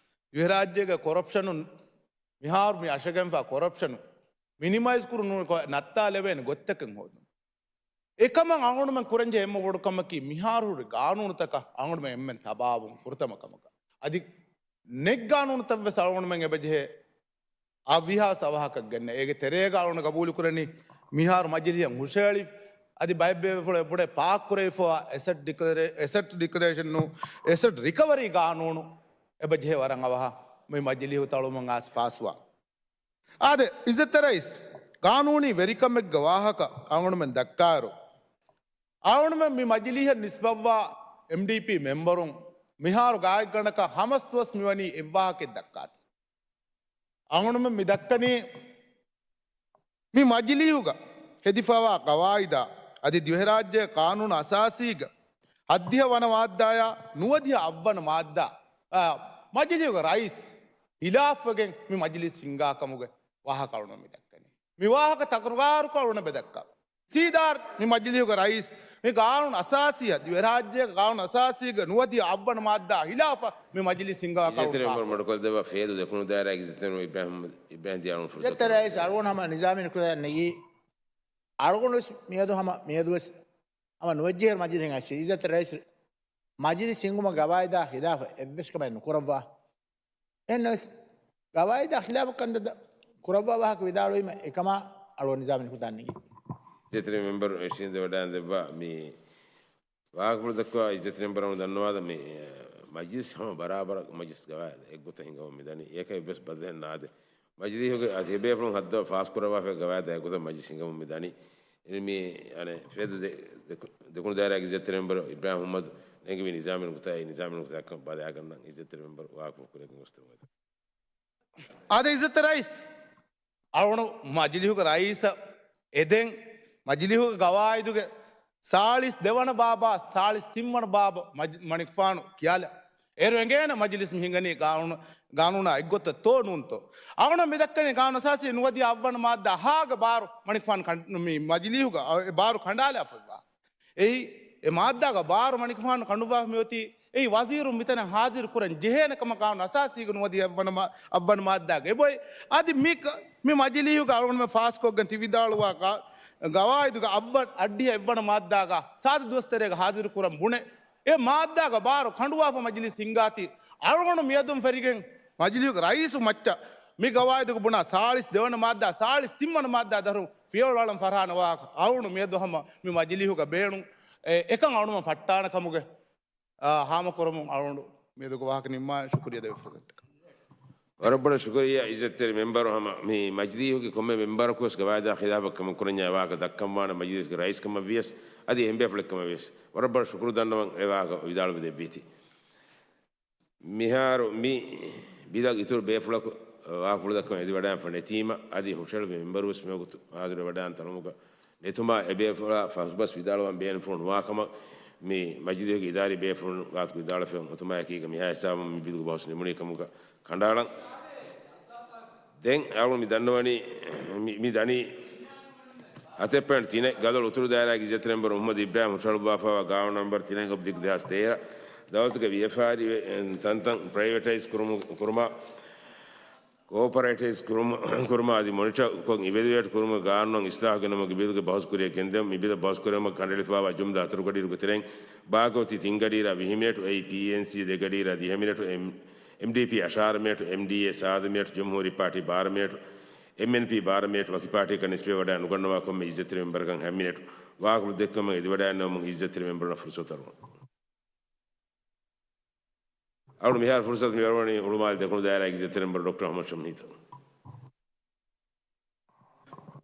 ދިވެހިރާއްޖޭގެ ކޮރަޕްޝަނުން، މިހާރު މި އަށަގެންފާ ކޮރަޕްޝަނު މިނިމައިޒް ކުރުން ނައްތާލެވޭނެ ގޮތްތަކެއް ހޯދުން. އެކަމަށް އަޅުގަނޑުމެން ކުރަންޖެހޭ އެންމެ ބޮޑު ކަމަކީ، މިހާރު ހުރި ގާނޫނުތަކަށް އަޅުގަނޑުމެން އެންމެން ތަބާވުން ފުރަތަމަ ކަމަކަށް. އަދި ނެތް ގާނޫނުތައްވެސް އަޅުގަނޑުމެން އެބަޖެހޭ އާ ވީހާވެސް އަވަހަކަށް ގެންނަ. އޭގެ ތެރޭގަ އަޅުގަނޑު ގަބޫލުކުރަނީ، މިހާރު މަޖިލީހަށް ހުށަހެޅި، އަދި ބައެއް ބޭފުޅުން އެބަހުރޭ ޕާސް ކުރެވިފައިވާ އެސެޓް ޑިކްލަރޭ-، އެސެޓް ޑިކްލަރޭޝަން ނޫން، އެސެޓް ރިކަވަރީ ގާނޫނު އެބަޖެހޭ ވަރަށް އަވަހަށް މި މަޖިލީހު ތަޅުމަށް އައިސް ފާސްވާ. އާދެ، އިއްޒަތްތެރި ރައީސް، ގާނޫނީ ވެރިކަމެއްގެ ވާހަކަ އަޅުގަނޑުމެން ދައްކާއިރު، އަޅުގަނޑުމެން މި މަޖިލީހަށް ނިސްބަތްވާ އެމްޑީޕީ މެމްބަރުން މިހާރު ގާތްގަނޑަކަށް ހަމަސް ދުވަސް މިވަނީ އެއްވާހަކައެއް ދައްކާތީ. އަޅުގަނޑުމެން މި ދައްކަނީ މި މަޖިލީހުގަ ހެދިފައިވާ ގަވާއިދާ އަދި ދިވެހިރާއްޖޭ ޤާނޫނު އަސާސީގެ ހައްދިހަ ވަނަ މާއްދާޔާ ނުވަދިހަ އަށްވަނަ މާއްދާ، އާ، މަޖިލީހުގެ ރައީސް ހިލާފްވެގެން މި މަޖިލީސް ހިންގާ ކަމުގެ ވާހަކަ އަޅުގަނޑު މި ދައްކަނީ. މި ވާހަކަ ތަކުރާރުކޮށް އަޅުގަނޑު މި ދައްކާ. ސީދާ މި މަޖިލީހުގެ ރައީސް މި ގާނޫނު އަސާސީއަށް، ދިވެހިރާއްޖޭގެ ގާނޫނު އަސާސީގެ ނުވަދިހަ އަށްވަނަ މާއްދާ ހިލާފަށް މި މަޖިލީސް ހިންގަވާ އިއްޒަތްތެރި މެންބަރު ކައުންސިލް. މަޑުކޮށްދެއްވާ ފޭދޫ ދެކުނު ދާއިރާގެ އިއްޒަތްތެރި މެންބަރު އިބްރާހިމް، އިބްރާހިމް ދިޔާނު ފުރުސަތު. އިއްޒަތްތެރި ރައީސް، އަޅުގަނޑު ހަމަ ނިޒާމީ ނުކުތައް ނެގީ، އަޅުގަނޑު ވެސް މިއަދު ހަމަ، މިއަދު ވެސް ހަމަ ނުވެއްޖެހޭ މަޖިލީހަށް އައިސް. އިއްޒަތްތެރި ރައީސް، މަޖިލީސް ހިންގުމަށް ގަވާއިދާ ހިލާފަށް އެއްވެސް ކަމެއް ނުކުރައްވާ. އެހެންނަމަވެސް، ގަވާއިދާ ޚިލާފަށް ކަންތައް ކުރައްވާ ވާހަކަ ވިދާޅުވީމަ އެކަމާ އަޅުގަނޑު ނިޒާމީ ނުކުތާ ނެގީ. އިއްޒަތްތެރި މެންބަރު އެ ޝީންދެ ވަޑައިން ދެއްވާ މި ވާހަކަފުޅު ދައްކަވާ އިއްޒަތްތެރި މެންބަރު ދަންނަވާލަން މި، އެ، މަޖިލިސް ހަމަ ބަރާބަރަށް މަޖިލިސް ގަވާއިދާ އެއްގޮތަށް ހިންގަމުން މިދަނީ. އޭކަ އެއްވެސް ބަދަލެއް ނާދޭ. މަޖިލީހުގެ އަދި އެބޭފުޅުން ހައްދަވަ ފާސްކުރައްވާފައި ގަވާއިދާ އެއްގޮތަށް މަޖިލިސް ހިނގަމުން މިދަނީ. އެ މި، އަނެއް، ފޭދޫ ދެ-، ދެކު-، ދެކުނު ދާއިރާގެ އިއްޒަތްތެރި މެންބަރު އިބްރާހިމް މުހައްމަދު ނެގިވި ނިޒާމީ ނުކުތާއި ނިޒާމީ ނުކުތާއަކަށް ބަލާގަންނަން. އިއްޒަތްތެރި މެންބަރު ވާހަކަފުޅު ކުރިއަށް ގެންގޮސްދެމުން. އާދެ އިއްޒަތްތެރި ރައީސް، އަޅުގަނޑު މަޖިލީހުގެ ރައީސަށް އެދެން، މަޖިލީހުގެ ގަވާއިދުގެ ސާޅީސް ދެވަނަ ބާބާ، ސާޅީސް ތިންވަނަ ބާބު މަޖި-، މަނިކުފާނު ކިޔާލަ. އޭރު އެނގޭނެ މަޖިލިސް މި ހިނގަނީ ގާނޫނު، ގާނޫނާ އެއްގޮތަށް ތޯ ނޫންތޯ؟ އަޅުގަނޑު މި ދައްކަނީ ގާނޫނު އަސާސީ ނުވަދިހަ އަށްވަނަ މާއްދާ ހާގެ ބާރު މަނިކުފާނު ކަން-، މި މަޖިލީހުގަ އެ ބާރު ކަނޑާލާފައިވާ. އެއީ، އެ މާއްދާގަ ބާރު މަނިކުފާނު ކަނޑުވާފަ މިއޮތީ، އެއީ ވަޒީރުން މިތަނަށް ހާޒިރު ކުރަން ޖެހޭނެ ކަމަށް ގާނޫނު އަސާސީގެ ނުވަދިހަ އަށްވަނަ މާ-، އަށްވަނަ މާއްދާގަ އެބޮތް. އަދި މި ކަ-، މި މަޖިލީހުގަ އަޅުގަނޑުމެން ފާސްކޮށްގެން ތި ވިދާޅުވާ ގާ-، ގަވާއިދުގެ އަށްވަ-، އަށްޑިހަ އެއްވަނަ މާއްދާގަ ސާދަ ދުވަސްތެރޭގަ ހާޒިރު ކުރަން ބުނެ، އެ މާއްދާގަ ބާރު ކަނޑުވާފަ މަޖިލިސް ހިންގާތީ، އަޅުގަނޑު މިއަދުން ފެށިގެން މަޖިލީހުގެ ރައީސު މައްޗަށް މި ގަވާއިދުގަ ބުނާ ސާޅީސް ދެވަނަ މާއްދާ، ސާޅީސް ތިންވަނަ މާއްދާ ދަށުން ފިޔަވަޅު އަޅަން ފަށާނެ ވާހަކަ އަޅުގަނޑު މިއަދު ހަމަ މި މަޖިލީހުގަ ބޭނުން، އެ، އެކަން އަޅުގަނޑު ފައްޓާނެ ކަމުގެ، އާ، ހާމަކުރަމުން އަޅުގަނޑު މިއަދުގެ ވާހަކަ ނިންމާން. ޝުކުރިއްޔާ ދެ ފުރުސަތަށް. ވަރަށް ބޮޑަށް ޝުކުރިއްޔާ އިއްޒަތްތެރި މެންބަރު. ހަމަ މި މަޖިލީހުގެ ކޮންމެ މެންބަރަކު ވެސް ގަވާއިދާ ޚިލާފަށް ކަމެއް ކުރަންޏާ ވާހަކަ ދައްކަންވާނެ މަޖިލީހުގެ ރައީސް ކަމަށް ވިޔަސް އަދި އެހެން ބޭފުޅެއް ކަމަށް ވިޔަސް. ވަރަށް ބޮޑަށް ޝުކުރު ދަންނަވަން އެ ވާހަކަ ވިދާޅުވެ ދެއްވީތީ. މިހާރު މި ބިލަށް އިތުރު ބޭފުޅަކު ވާހަކަފުޅު ދައްކަން އެދިވަޑައިގެންފަ ނެތީމަ، އަދި ހުށަހެޅުމުގެ މެންބަރު ވެސް މިވަގުތު ހާޒިރުވެވަޑައިގަންނަ ތަނުމުގަ ނެތުމާ އެ ބޭފުޅާ ފަސްބަސް ވިދާޅުވާން ބޭނުންފުޅު ނުވާކަމަށް މި މަޖިލީހުގެ އިދާރީ ބޭފުޅުން ގާތު ވިދާޅުވެފަ އޮތުމާއެކީގަ މިހާ ހިސާބުން މި ބިލުގެ ބަހުސް ނިމުނީ ކަމުގަ ކަނޑައަޅަން. ދެން އަޅުގަނޑު މި ދަންނަވަނީ، މި، މި ދަނީ ހަތެއް ޕޮއިންޓް ތިނެއް. ގަދަ އުތުރު ދާއިރާގެ އިއްޒަތްތެރި މެންބަރު މުހައްމަދު އިބްރާހިމް ހުށަހަޅުއްވާފައިވާ ގާނޫނު ނަންބަރު ތިނެއް އޮފް ދެހާސް ތޭރަ ދައުލަތުގެ ވިޔަފާރި ތަންތަން ޕްރައިވެޓައިޒް ކުރުމު-، ކުރުމާ، ކޯޕަރޭޓައިޒް ކުރުމު-، ކުރުމާ އަދި މޮނިޓަރ ކޮށް އިވެލުއޭޓް ކުރުމުގެ ގާނޫނަށް އިސްލާހު ގެނުމުގެ ބިލުގެ ބަހުސް ކުރިއަށް ގެންދެވުން. މި ބިލަށް ބަހުސް ކުރެވުމަށް ކަނޑައެޅިފައިވާ ޖުމްލަ ހަތަރު ގަޑިއިރުގެ ތެރެއިން ބާކީ އޮތީ ތިން ގަޑިއިރާ ވިހި މިނެޓު، އެއީ ޕީއެންސީ ދެ ގަޑިއިރާ ދިހަ މިނެޓު، އެމް-، އެމްޑީޕީ އަށާރަ މިނެޓު، އެމްޑީއޭ ސާދަ މިނެޓު، ޖުމްހޫރީ ޕާޓީ ބާރަ މިނެޓު، އެމްއެންޕީ ބާރަ މިނެޓު، ވަކި ޕާޓީއަކަށް ނިސްބަތްވެވަޑައި ނުގަންނަވާ ކޮންމެ އިއްޒަތްތެރި މެންބަރަކަށް ހަ މިނެޓު. ވާހަކަފުޅު ދެއްކުމަށް އެދިވަޑައިގަންނަވަމުން އިއްޒަތްތެރި މެންބަރުންނަށް ފުރުސަތު އަރުވަން. އަޅުގަނޑު މިހާރު ފުރުސަތު މި އަރުވަނީ ހުޅުމާލެ ދެކުނު ދާއިރާގެ އިއްޒަތްތެރި މެންބަރު ޑޮކްޓަރ އަޙްމަދު ޝަމްހީތަށް.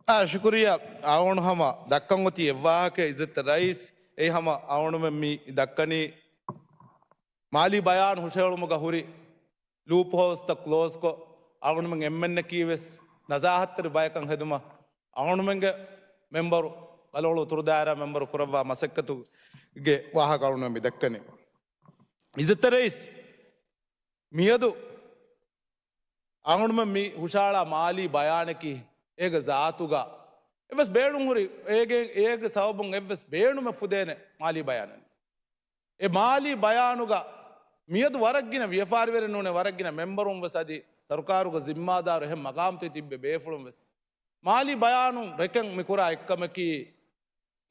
އާ، ޝުކުރިއްޔާ. އަޅުގަނޑު ހަމަ ދައްކަން އޮތީ އެއްވާހަކަ އިއްޒަތްތެރި ރައީސް. އެއީ ހަމަ އަޅުގަނޑުމެން މި ދައްކަނީ މާލީ ބަޔާން ހުށަހެޅުމުގަ ހުރި ލޫޕް ހޯލްސްތައް ކްލޯޒްކޮށް، އަޅުގަނޑުމެން އެންމެންނަކީ ވެސް ނަޒާހަތްތެރި ބަޔަކަށް ހެދުމަށް އަޅުގަނޑުމެންގެ މެންބަރު، ކަލޯޅު އުތުރު ދާއިރާ މެންބަރު ކުރައްވާ މަސައްކަތުގެ ވާހަކަ އަޅުގަނޑުމެން މި ދައްކަނީ. އިއްޒަތްތެރި ރައީސް، މިއަދު އަޅުގަނޑުމެން މި ހުށަހަޅާ މާލީ ބަޔާނަކީ އޭގެ ޒާތުގަ އެއްވެސް ބޭނުން ހުރި، އޭގެ، އޭގެ ސަބަބުން އެއްވެސް ބޭނުމެއް ފުދޭނެ މާލީ ބަޔާނެއް. އެ މާލީ ބަޔާނުގަ މިއަދު ވަރަށް ގިނަ ވިޔަފާރިވެރިން ނޫނޭ، ވަރަށް ގިނަ މެންބަރުން ވެސް އަދި ސަރުކާރުގެ ޒިންމާދާރު އެހެން މަގާމްތައް ތިއްބެ ބޭފުޅުން ވެސް މާލީ ބަޔާނުން ރެކެން މި ކުރާ އެއްކަމަކީ،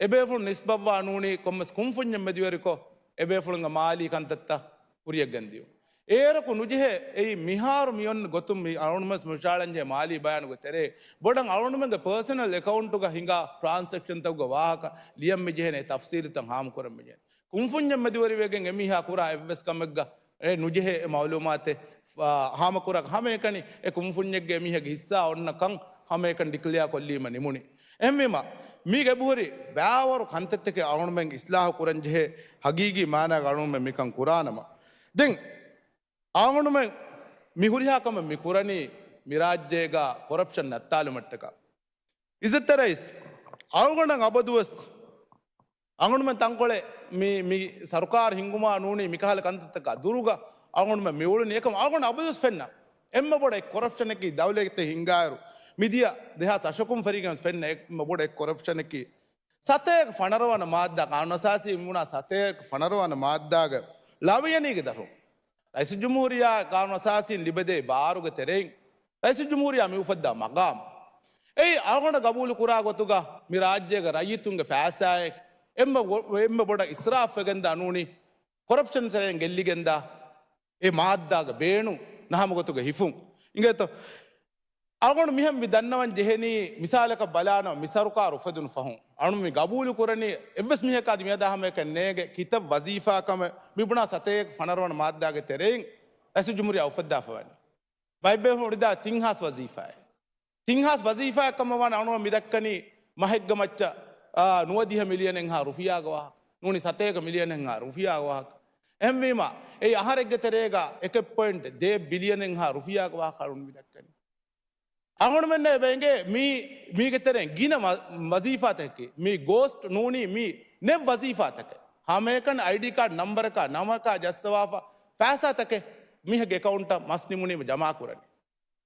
އެބޭފުޅުން ނިސްބަތްވާ ނޫނީ ކޮންމެސް ކުންފުންޏެއް މެދުވެރިކޮށް، އެބޭފުޅުންގެ މާލީ ކަންތައްތައް ކުރިއަށް ގެންދިޔުން. އޭރަކު ނުޖެހޭ، އެއީ މިހާރު މި އޮންނަ ގޮތުން މި އަޅުގަނޑުމެން ހުށަހަޅަންޖެހޭ މާލީ ބަޔާނުގެ ތެރޭ، ބޮޑަށް އަޅުގަނޑުމެންގެ ޕާސަނަލް އެކައުންޓުގަ ހިނގާ ޓްރާންސެކްޝަންތަކުގެ ވާހަކަ ލިޔަން މި ޖެހޭނެ ތަފްސީލުތައް ހާމަކުރަން މި ޖެހޭނެ. ކުންފުންޏެއް މެދުވެރިވެގެން އެމީހާ ކުރާ އެއްވެސް ކަމެއްގަ އެ ނުޖެހޭ އެ މައުލޫމާތެއް، އާ، ހާމަކުރާ ހަމައެކަނި އެ ކުންފުންޏެއްގެ އެމީހެއްގެ ހިއްސާ އޮންނަ ކަން ހަމައެކަނި ޑިކްލެއާ ކޮށްލީމަ ނިމުނީ. އެހެންވީމަ، މީގެ އެބަހުރި ބައިވަރު ކަންތައްތަކެއް އަޅުގަނޑުމެން އިސްލާހު ކުރަން ޖެހޭ ހަގީގީ މާނާގަ އަޅުގަނޑުމެން މިކަން ކުރާނަމަ. ދެން އަޅުގަނޑުމެން މި ހުރިހާ ކަމެއް މި ކުރަނީ މި ރާއްޖޭގަ ކޮރަޕްޝަން ނައްތާލުމަށްޓަކާ. އިއްޒަތްތެރި ރައީސް، އަޅުގަނޑަށް އަބަދުވެސް އަޅުގަނޑުމެން ތަންކޮޅެއް މި، މި ސަރުކާރު ހިންގުމާ ނޫނީ މިކަހަލަ ކަންތައްތަކާ ދުރުގަ އަޅުގަނޑުމެން މި އުޅުނީ. އެކަމަކު އަޅުގަނޑަށް އަބަދުވެސް ފެންނަ އެންމެ ބޮޑަށް އެއް ކޮރަޕްޝަނަކީ ދައުލަތެއް ހިންގާއިރު، މިދިޔަ ދެހާސް އަށަކުން ފެށިގެން ފެންނަ އެންމެ ބޮޑަށް އެއް ކޮރަޕްޝަނަކީ ސަތޭކަ ފަނަރަވަނަ މާއްދާ، ޤާނޫނު އަސާސީ މިބުނާ ސަތޭކަ ފަނަރަވަނަ މާއްދާގެ ލަވަޔަނީގެ ދަށުން ރައީސުލްޖުމްހޫރިއްޔާ ޤާނޫނު އަސާސީން ލިބެދޭ ބާރުގެ ތެރެއިން ރައީސުލްޖުމްހޫރިއްޔާ މި އުފައްދާ މަޤާމް އެއީ އަޅުގަނޑަށް ގަބޫލު ކުރާ ގޮތުގަ މި ރާއްޖޭގެ ރައްޔިތުންގެ ފައިސާއެއް އެންމެ ގޮ-، އެންމެ ބޮޑަށް އިސްރާފް ވެގެންދާ ނޫނީ ކޮރަޕްޝަން ތެރެއިން ގެއްލިގެންދާ އެ މާއްދާގެ ބޭނުން ނަހަމަ ގޮތުގަ ހިފުން. އިނގޭތޯ؟ އަޅުގަނޑު މިހެން މި ދަންނަވަން ޖެހެނީ، މިސާލަކަށް ބަލާނަމަ، މި ސަރުކާރު އުފެދުނު ފަހުން އަޅުން މި ގަބޫލު ކުރަނީ، އެއްވެސް މީހަކަށް އަދި މިއަދާ ހަމައެކަން ނޭނގެ ކިތައް ވަޒީފާ ކަމެއް މި ބުނާ ސަތޭކަ ފަނަރަވަނަ މާއްދާގެ ތެރެއިން ރައީސުލްޖުމްހޫރިއްޔާ އުފައްދާފަ ވަނީ. ބައެއް ބޭފުޅުން އުޑިދާ ތިން ހާސް ވަޒީފާއެއް. ތިން ހާސް ވަޒީފާއެއް ކަމަށް ވާނެ އަޅުގަނޑު މި ދައްކަނީ މަހެއްގެ މައްޗަށް، އާ، ނުވަދިހަ މިލިއަނެއްހާ ރުފިޔާގެ ވާހަކަ. ނޫނީ ސަތޭކަ މިލިއަނެއްހާ ރުފިޔާގެ ވާހަކަ. އެހެންވީމަ، އެއީ އަހަރެއްގެ ތެރޭގަ އެކެއް ޕޮއިންޓް ދޭއް ބިލިއަނެއްހާ ރުފިޔާގެ ވާހަކަ އަޅުގަނޑު މި ދައްކަނީ. އަޅުގަނޑުމެންނަށް އެބަ އެނގޭ މީ، މީގެ ތެރެއިން ގިނަ މަ-، ވަޒީފާތަކަކީ، މީ ގޯސްޓް ނޫނީ މީ ނެތް ވަޒީފާތަކެއް. ހަމައެކަނި އައިޑީ ކާޑް ނަންބަރަކާ ނަމަކާ ޖައްސަވާފަ ފައިސާތަކެއް މީހެއްގެ އެކައުންޓަށް މަސް ނިމުނީމަ ޖަމާކުރަނީ.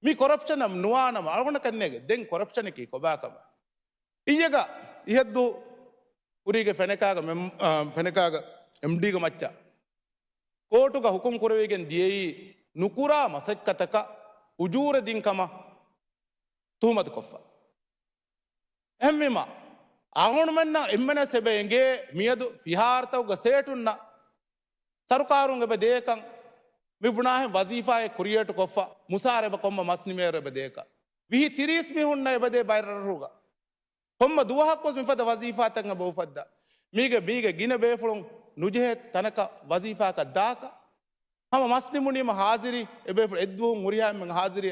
މީ ކޮރަޕްޝަނަށް ނުވާނަމަ، އަޅުގަނޑަކަށް ނޭނގެ ދެން ކޮރަޕްޝަނަކީ ކޮބާކަމެއް. އިއްޔެގަ އިހަށްދު ކުރީގެ ފެނަކާގަ މެމް-، އާ، ފެނަކާގަ އެމްޑީގެ މައްޗަށް ކޯޓުގަ ހުކުމް ކުރެވިގެން ދިޔައީ ނުކުރާ މަސައްކަތަކަށް އުޖޫރަ ދިން ކަމަށް ތުހުމަތުކޮށްފަ. އެހެންވީމަ، އަޅުގަނޑުމެންނަށް އެންމެނަސް އެބަ އެނގޭ މިއަދު ފިހާރަތަކުގަ ސޭޓުންނަށް ސަރުކާރުން އެބަ ދޭކަން، މި ބުނާހެން ވަޒީފާއެއް ކްރިއޭޓު ކޮށްފަ، މުސާރަ އެބަ ކޮންމެ މަސް ނިމޭއިރު އެބަ ދޭކަން. ވިހި ތިރީސް މީހުންނަށް އެބަ ދޭ ބައެއް ރަށްރުގަ. ކޮންމެ ދުވަހަކުވެސް މިފަދަ ވަޒީފާތައް އެބަ އުފައްދާ. މީގެ، މީގެ ގިނަ ބޭފުޅުން ނުޖެހޭ ތަނަކަށް ވަޒީފާއަކަށް ދާކަށް. ހަމަ މަސް ނިމުނީމަ ހާޒިރީ، އެބޭފުޅު އެއްދުވަހުން ހުރިހާ އެންމެން ހާޒިރީ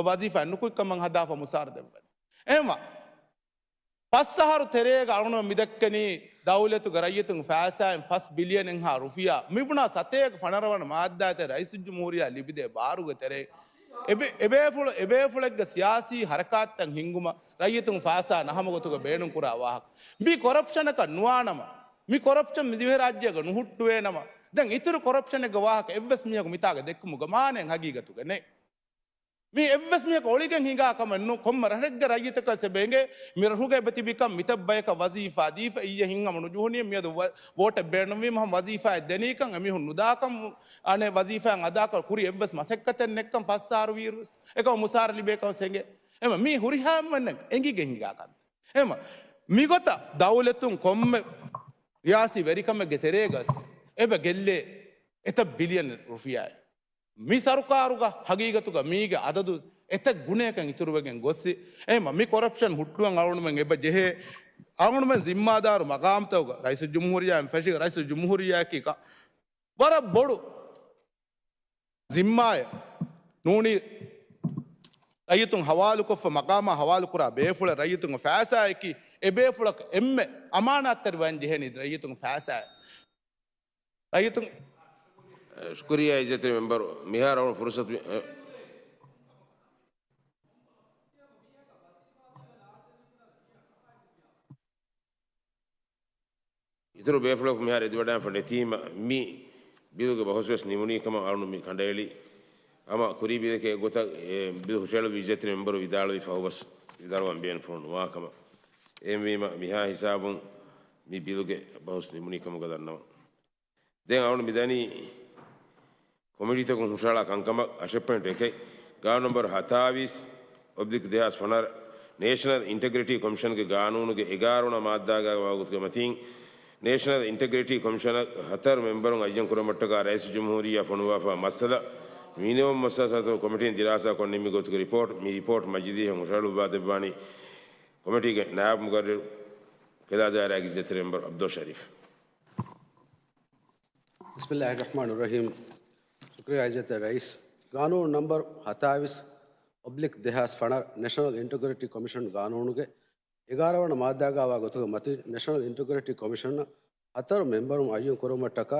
ވަޒީފާ ނުކުތްކަމަށް ހަދާފަ މުސާރަ ދެއްވަނީ. އެހެންވާ، ފަސް އަހަރު ތެރޭގަ އަޅުގަނޑު މިދައްކަނީ ދައުލަތުގެ ރައްޔިތުން ފައިސާއިން ފަސް ބިލިއަނެއްހާ ރުފިޔާ މިބުނާ ސަތޭކަ ފަނަރަވަނަ މާއްދާތެރޭ ރައީސުލްޖުމްހޫރިއްޔާ ލިބިދޭ ބާރުގެ ތެރޭ އެބޭ-، އެބޭފުޅު، އެބޭފުޅެއްގެ ސިޔާސީ ހަރަކާތްތައް ހިންގުމަށް ރައްޔިތުން ފައިސާ ނަހަމަގޮތުގަ ބޭނުންކުރާ ވާހަކަ. މީ ކޮރަޕްޝަނަކަށް ނުވާނަމަ، މި ކޮރަޕްޝަން މި ދިވެހިރާއްޖޭގަ ނުހުއްޓުވޭނަމަ، ދެން އިތުރު ކޮރަޕްޝަނެއްގެ ވާހަކަ އެއްވެސް މީހަކު މިތާގަ ދެއްކުމުގެ މާނައެއް ހަގީގަތުގަ ނެތް. މީ އެއްވެސް މީހަކު އޮޅިގެން ހިނގާ ކަމެއް ނޫން. ކޮންމެ ރަށެއްގެ ރައްޔިތަކަށް އެބަ އެނގޭ މި ރަށުގަ އެބަ ތިބިކަން، މިތައް ބަޔަކަށް ވަޒީފާ ދީފަ، އިއްޔެ ހިންހަމަ ނުޖުހުނީ، މިއަދު ވަ-، ވޯޓެއް ބޭނުންވީމަ ހަމަ ވަޒީފާއެއް ދެނީކަން، އެމީހުން ނުދާކަން، އަނެއް ވަޒީފާއިން އަދާކޮށް ކުރި އެއްވެސް މަސައްކަތެއް ނެއްކަން ފަސް އަހަރު ވީއިރުވެސް އެކަމަށް މުސާރަ ލިބޭކަން އެނގޭ. އެމަ މީ ހުރިހާ އެންމެން އެނގިގެން ހިނގާ ކަންތައް. އެމަ މިގޮތަށް ދައުލަތުން ކޮންމެ ރިޔާސީ ވެރިކަމެއްގެ ތެރޭގަސް އެބަ ގެއްލޭ އެތައް ބިލިއަން ރުފިޔާއެއް. މި ސަރުކާރުގަ ހަގީގަތުގަ މީގެ އަދަދު އެތައް ގުނަޔަކަށް އިތުރުވެގެން ގޮއްސި. އެހެންމަ މި ކޮރަޕްޝަން ހުއްޓުވަން އަޅުގަނޑުމެން އެބަ ޖެހޭ. އަޅުގަނޑުމެން ޒިންމާދާރު މަގާމްތަކުގަ ރައީސުލްޖުމްހޫރިއްޔާ އިން ފެށިގެން ރައީސުލްޖުމްހޫރިއްޔާއަކީ ކަ-، ވަރަށް ބޮޑު ޒިންމާއެއް ނޫނީ ރައްޔިތުން ހަވާލުކޮށްފަ މަގާމާ ހަވާލުކުރާ ބޭފުޅެއް ރައްޔިތުންގެ ފައިސާއަކީ އެ ބޭފުޅަކަށް އެންމެ އަމާނާތްތެރިވާން ޖެހޭނީ ރައްޔިތުންގެ ފައިސާއެއް. ރައްޔިތުން ޝުކުރިއްޔާ އިއްޒަތްތެރި މެމްބަރު، މިހާރު އަޅުގަނޑު ފުރުސަތު މި-، އެ، އިތުރު ބޭފުޅަކު މިހާރު އެދިވަޑާންފަ ނެތީމަ، މި ބިލުގެ ބަހުސް ވެސް ނިމުނީ ކަމަށް އަޅުގަނޑު މި ކަނޑައެޅި. ހަމަ ކުރީ ބިލެކޭ ގޮތަށް އެ ބިލު ހުށައެޅުއްވި އިއްޒަތްތެރި މެމްބަރު ވިދާޅުވި ފަހު ވެސް ވިދާޅުވަން ބޭނުންފުޅު ނުވާ ކަމަށް. އެހެންވީމަ، މިހާ ހިސާބުން މި ބިލުގެ ބަހުސް ނިމުނީ ކަމުގަ ދަންނަވަން. ދެން އަޅުގަނޑު މިދަނީ ކޮމިޓީތަކުން ހުށަހަޅާ ކަންކަމަށް. އަށެއް ޕޮއިންޓް އެކެއް، ގާނޫނު ނަންބަރު ހަތާވީސް އޮބްލިކް ދެހާސް ފަނަރަ، ނޭޝަނަލް އިންޓެގްރިޓީ ކޮމިޝަންގެ ގާނޫނުގެ އެގާރަ ވަނަ މާއްދާގައި ވާ ގޮތުގެ މަތީން، ނޭޝަނަލް އިންޓެގްރިޓީ ކޮމިޝަނަށް ހަތަރު މެމްބަރުން އައްޔަން ކުރުމަށްޓަކާ ރައީސުލްޖުމްހޫރިއްޔާ ފޮނުވާފާ މައްސަލަ، މިނިވަން މައްސަލަ ސަތު ކޮމިޓީން ދިރާސާކޮށް ނިންމި ގޮތުގެ ރިޕޯޓް. މި ރިޕޯޓް މަޖިލީހަށް ހުށަހަޅުއްވާ ދެއްވާނީ ކޮމިޓީގެ ނާއިބު މުޤައްރިރު، ކެލާ ދާއިރާގެ އިއްޒަތްތެރި މެމްބަރު ޢަބްދުﷲ ޝަރީފް. بسم الله الرحمن الرحيم. ޝުކުރިއްޔާ އިއްޒަތްތެރި ރައީސް. ގާނޫނު ނަންބަރު ހަތާވީސް އޮބްލިކް ދެހާސް ފަނަރަ، ނޭޝަނަލް އިންޓެގްރިޓީ ކޮމިޝަން ގާނޫނުގެ އެގާރަ ވަނަ މާއްދާގައިވާ ގޮތުގެ މަތިން، ނޭޝަނަލް އިންޓެގްރިޓީ ކޮމިޝަނަށް ހަތަރު މެމްބަރުން އައްޔަން ކުރުމަށްޓަކާ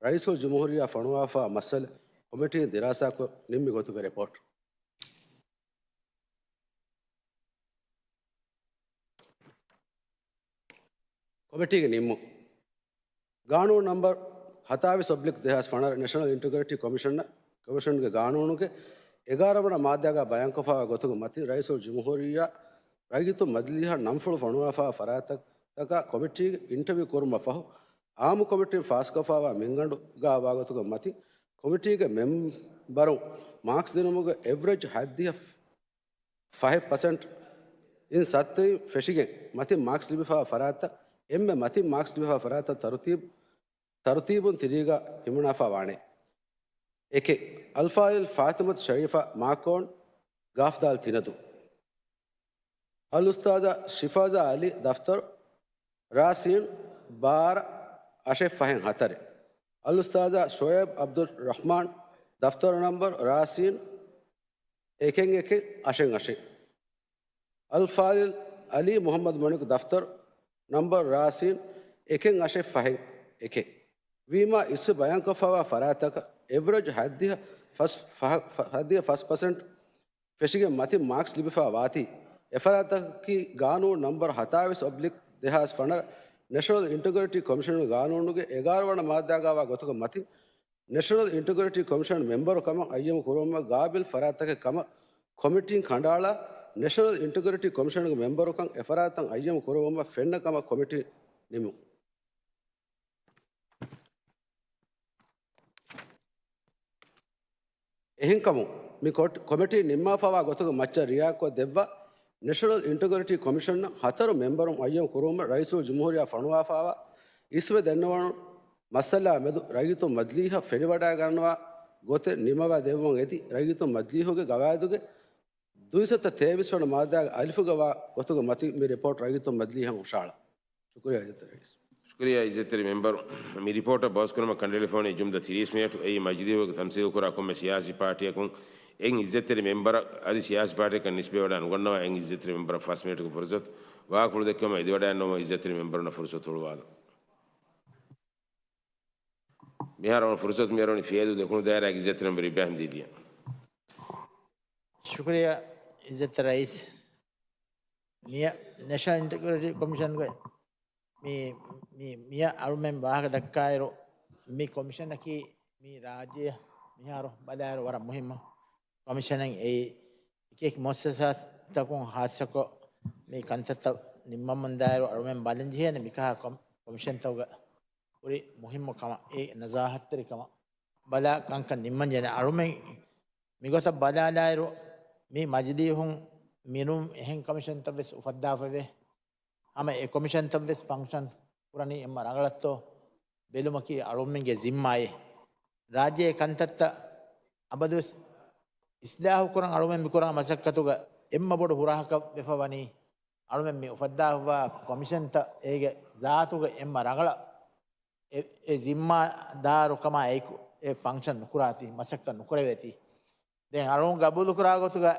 ރައީސުލްޖުމްހޫރިއްޔާ ފޮނުވާފާ މައްސަލަ ކޮމިޓީން ދިރާސާކޮށް ނިންމި ގޮތުގެ ރިޕޯޓް. ކޮމިޓީގެ ނިންމުން. ގާނޫނު ނަންބަރު ހަތާވީސް އޮބްލިކް ދެހާސް ފަނަރަ، ނޭޝަނަލް އިންޓެގްރިޓީ ކޮމިޝަނަށް، ކޮމިޝަންގެ ގާނޫނުގެ އެގާރަ ވަނަ މާއްދާގަ ބަޔާންކޮށްފާވާ ގޮތުގެ މަތިން، ރައީސުލްޖުމްހޫރިއްޔާ ރައްޔިތުން މަޖިލީހަށް ނަންފުޅު ފޮނުވާފާ ފަރާތަށް ފަރާތްތަކަށް ކޮމިޓީގެ އިންޓަވިއު ކުރުމަށް ފަހު، އާއްމު ކޮމިޓީން ފާސްކޮށްފައިވާ މިންގަނޑުގަ ވާގޮތުގެ މަތިން ކޮމިޓީގެ މެމްބަރުން މާކްސް ދިނުމުގެ އެވްރެޖް ހަތްދިހަ ފަހެއް ޕަސެންޓް އިން ސައްތައިން ފެށިގެން މަތިން މާކްސް ލިބިފައިވާ ފަރާތްތައް، އެންމެ މަތިން މާކްސް ލިބިފައިވާ ފަރާތްތައް ތަރުތީބު، ތަރުތީބުން ތިރީގަ ހިމަނާފަ ވާނެ. އެކެއް، އަލްފާޟިލް ފާތިމަތު ޝަރީފާ މާކޯން ގާފްދާލް ތިނަދޫ. އަލްއުސްތާޛާ ޝިފާޒާ އަލީ ދަފްތަރު ރާސީން ބާރަ އަށެއް ފަހެއް ހަތަރެއް. އަލްއުސްތާޛާ ޝޮއޭބް އަބްދުއްރަޙްމާން ދަފްތަރު ނަންބަރު ރާސީން އެކެއް އެކެއް އަށެއް އަށެއް. އަލްފާޟިލް އަލީ މުޙައްމަދު މަނިކު ދަފްތަރު ނަންބަރު ރާސީން އެކެއް އަށެއް ފަހެއް އެކެއް. ވީމާ އިސްވެ ބަޔާންކޮށްފައިވާ ފަރާތްތަކަށް އެވްރެޖް ހަތްދިހަ ފަސް ފަހަ-، ފަ-، ހަތްދިހަ ފަސް ޕަސެންޓް ފެށިގެން މަތިން މާކްސް ލިބިފައި ވާތީ، އެފަރާތަކީ ގާނޫނު ނަންބަރު ހަތާވީސް އޮބްލިކް ދެހާސް ފަނަރަ ނެޝަނަލް އިންޓަގްރިޓީ ކޮމިޝަނުގެ ގާނޫނުގެ އެގާރަ ވަނަ މާއްދާގައިވާ ގޮތުގެ މަތިން، ނެޝަނަލް އިންޓަގްރިޓީ ކޮމިޝަން މެމްބަރު ކަމަށް އައްޔަމް ކުރުވުމަށް ގާބިލް ފަރާތްތަކެއް ކަމަށް ކޮމިޓީން ކަނޑައަޅާ، ނެޝަނަލް އިންޓަގްރިޓީ ކޮމިޝަނުގެ މެމްބަރުކަން އެފަރާތަށް އައްޔަމް ކުރުވުމަށް ފެންނަ ކަމަށް ކޮމިޓީން ނިމުން. އެހެންކަމުން، މި ކޮޓް-، ކޮމިޓީ ނިންމާފައިވާ ގޮތުގެ މައްޗަށް ރިއާކޮށް ދެއްވާ، ނެޝަނަލް އިންޓަގްރިޓީ ކޮމިޝަނަށް ހަތަރު މެމްބަރުން އައްޔަމް ކުރުވުމަށް ރައީސުލްޖުމްހޫރިއްޔާ ފޮނުވާފައިވާ، އިސްވެ ދެންނެވުނު މައްސަލާ މެދު ރައްޔިތުން މަޖިލީހަށް ފެނިވަޑައިގަންނަވާ ގޮތެއް ނިމަވާ ދެއްވުމަށް އެދި، ރައްޔިތުން މަޖިލީހުގެ ގަވާއިދުގެ ދުއިސައްތަ ތޭވީސް ވަނަ މާއްދާގެ އަލިފުގަ ވާ ގޮތުގެ މަތިން މި ރިޕޯޓް ރައްޔިތުން މަޖިލީހަށް ހުށަހަޅާ. ޝުކުރިއްޔާ އިއްޒަތްތެރި ރައީސް. ޝުކުރިއްޔާ އިއްޒަތްތެރި މެމްބަރު. މި ރިޕޯޓަށް ބަހުސްކުރުމަށް ކަނޑައެޅިފައިވަނީ ޖުމްލަ ތިރީސް މިނެޓު. އެއީ މަޖިލީހުގެ ތަމްސީލުކުރާ ކޮންމެ ސިޔާސީ ޕާޓީއަކުން އެއިން އިއްޒަތްތެރި މެމްބަރަށް އަދި ސިޔާސީ ޕާޓީއަކަށް ނިސްބަތްވެވަޑައި ނުގަންނަވާ އެއިން އިއްޒަތްތެރި މެމްބަރަށް ފަސް މިނެޓުގެ ފުރުސަތު. ވާހަކަފުޅު ދެއްކުމަށް އެދިވަޑައިގަންނަވަމުން އިއްޒަތްތެރި މެމްބަރުންނަށް ފުރުސަތު ހުޅުވާލަން. މިހާރު އޮން ފުރުސަތު މިއަރުވަނީ ފިޔަދޫ ދެކުނު ދާއިރާގެ އިއްޒަތްތެރި މެމްބަރު އިބްރާހިމް ދީދީއަށް. ޝުކުރިއްޔާ އިއްޒަތްތެރި ރައީސް. މިޔަ ނެޝަނަލް އިންޓަގްރިޓީ ކޮމިޝަންގެ މި، މި، މިޔަ އަޅުމެން ވާހަކަ ދައްކާއިރު، މި ކޮމިޝަނަކީ މި ރާއްޖެ މިހާރު ބަލާއިރު ވަރަށް މުހިއްމު ކޮމިޝަނެއް. އެއީ އެކި އެކި މުއައްސަސާތަކުން ހާއްސަކޮށް މި ކަންތައްތައް ނިންމަމުންދާއިރު އަޅުމެން ބަލަންޖެހޭނެ މިކަހަލަ ކޮމި-، ކޮމިޝަންތަކުގެ ހުރި މުހިއްމު ކަމަށް، އެ ނަޒާހަތްތެރި ކަމަށް ބަލާ ކަންކަން ނިންމަންޖެހޭނެ. އަޅުމެން މިގޮތަށް ބަލާލާއިރު، މި މަޖިލީހުން މިރުން އެހެން ކޮމިޝަންތައް ވެސް އުފައްދާފައެވެ. ހަމަ އެ ކޮމިޝަންތައް ވެސް ފަންކްޝަން ކުރަނީ އެންމެ ރަނގަޅަށްތޯ ބެލުމަކީ އަޅުމެންގެ ޒިންމާއެއް. ރާއްޖޭގެ ކަންތައްތައް އަބަދުވެސް އިސްލާހު ކުރަން އަޅުމެން މިކުރާ މަސައްކަތުގަ އެންމެ ބޮޑު ހުރަހަކަށް ވެފަ ވަނީ، އަޅުމެން މި އުފައްދާފައިވާ ކޮމިޝަންތައް އޭގެ ޒާތުގަ އެންމެ ރަނގަޅަށް އެ، އެ ޒިންމާދާރުކަމާ އެކު އެ ފަންކްޝަން ނުކުރާތީ، މަސައްކަތް ނުކުރެވޭތީ. ދެން އަޅުން ގަބޫލުކުރާ ގޮތުގަ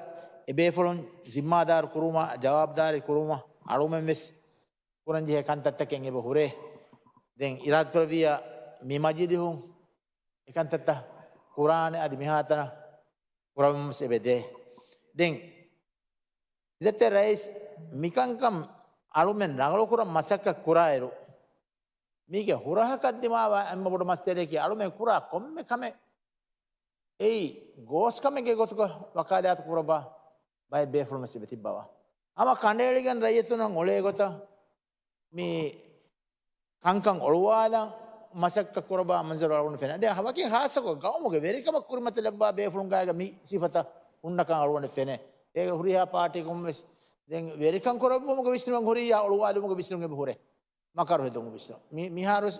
އެ ބޭފުޅުން ޒިންމާދާރު ކުރުމަށް، ޖަވާބުދާރީ ކުރުމަށް އަޅުމެން ވެސް ކުރަންޖެހޭ ކަންތައްތަކެއް އެބަ ހުރޭ. ދެން އިރާދަކުރެއްވިއްޔާ މި މަޖިލީހުން އެކަންތައްތައް ކުރާނެ އަދި މިހާތަނަށް ކުރަމުން ވެސް އެބަ ދޭ. ދެން އިއްޒަތްތެރި ރައީސް މިކަންކަން އަޅުމެން ރަނގަޅުކުރަން މަސައްކަތް ކުރާއިރު، މީގެ ހުރަހަކަށް ދިމާވާ އެންމެ ބޮޑު މައްސަލައަކީ އަޅުމެން ކުރާ ކޮންމެ ކަމެއް އެއީ ގޯސް ކަމެއްގެ ގޮތުގަ ވަކާލާތު ކުރައްވާ ބައެއް ބޭފުޅުން ވެސް އެބަ ތިއްބަވާ. ހަމަ ކަނޑައެޅިގެން ރައްޔިތުންނަށް އުޅޭ ގޮތަށް މި ކަންކަން އޮޅުވާލަން މަސައްކަތް ކުރައްވާ މަންޒަރު އަޅުގަނޑު ފެނޭ. ދެން ވަކިން ހާއްސަކޮށް ގައުމުގެ ވެރިކަމަށް ކުރިމަތިލައްވާ ބޭފުޅުން ގާތްގަ މި ސިފަތައް ހުންނަކަން އަޅުގަނޑަށް ފެނޭ. އޭގެ ހުރިހާ ޕާޓީކުން ވެސް ދެން ވެރިކަން ކުރެއްވުމުގެ ވިސްނުމެއް ހުރިއްޔާ އޮޅުވާލުމުގެ ވިސްނުމެއް ހުރޭ. މަކަރު ހެދުމުގެ ވިސްނުން. މި-، މިހާރު ވެސް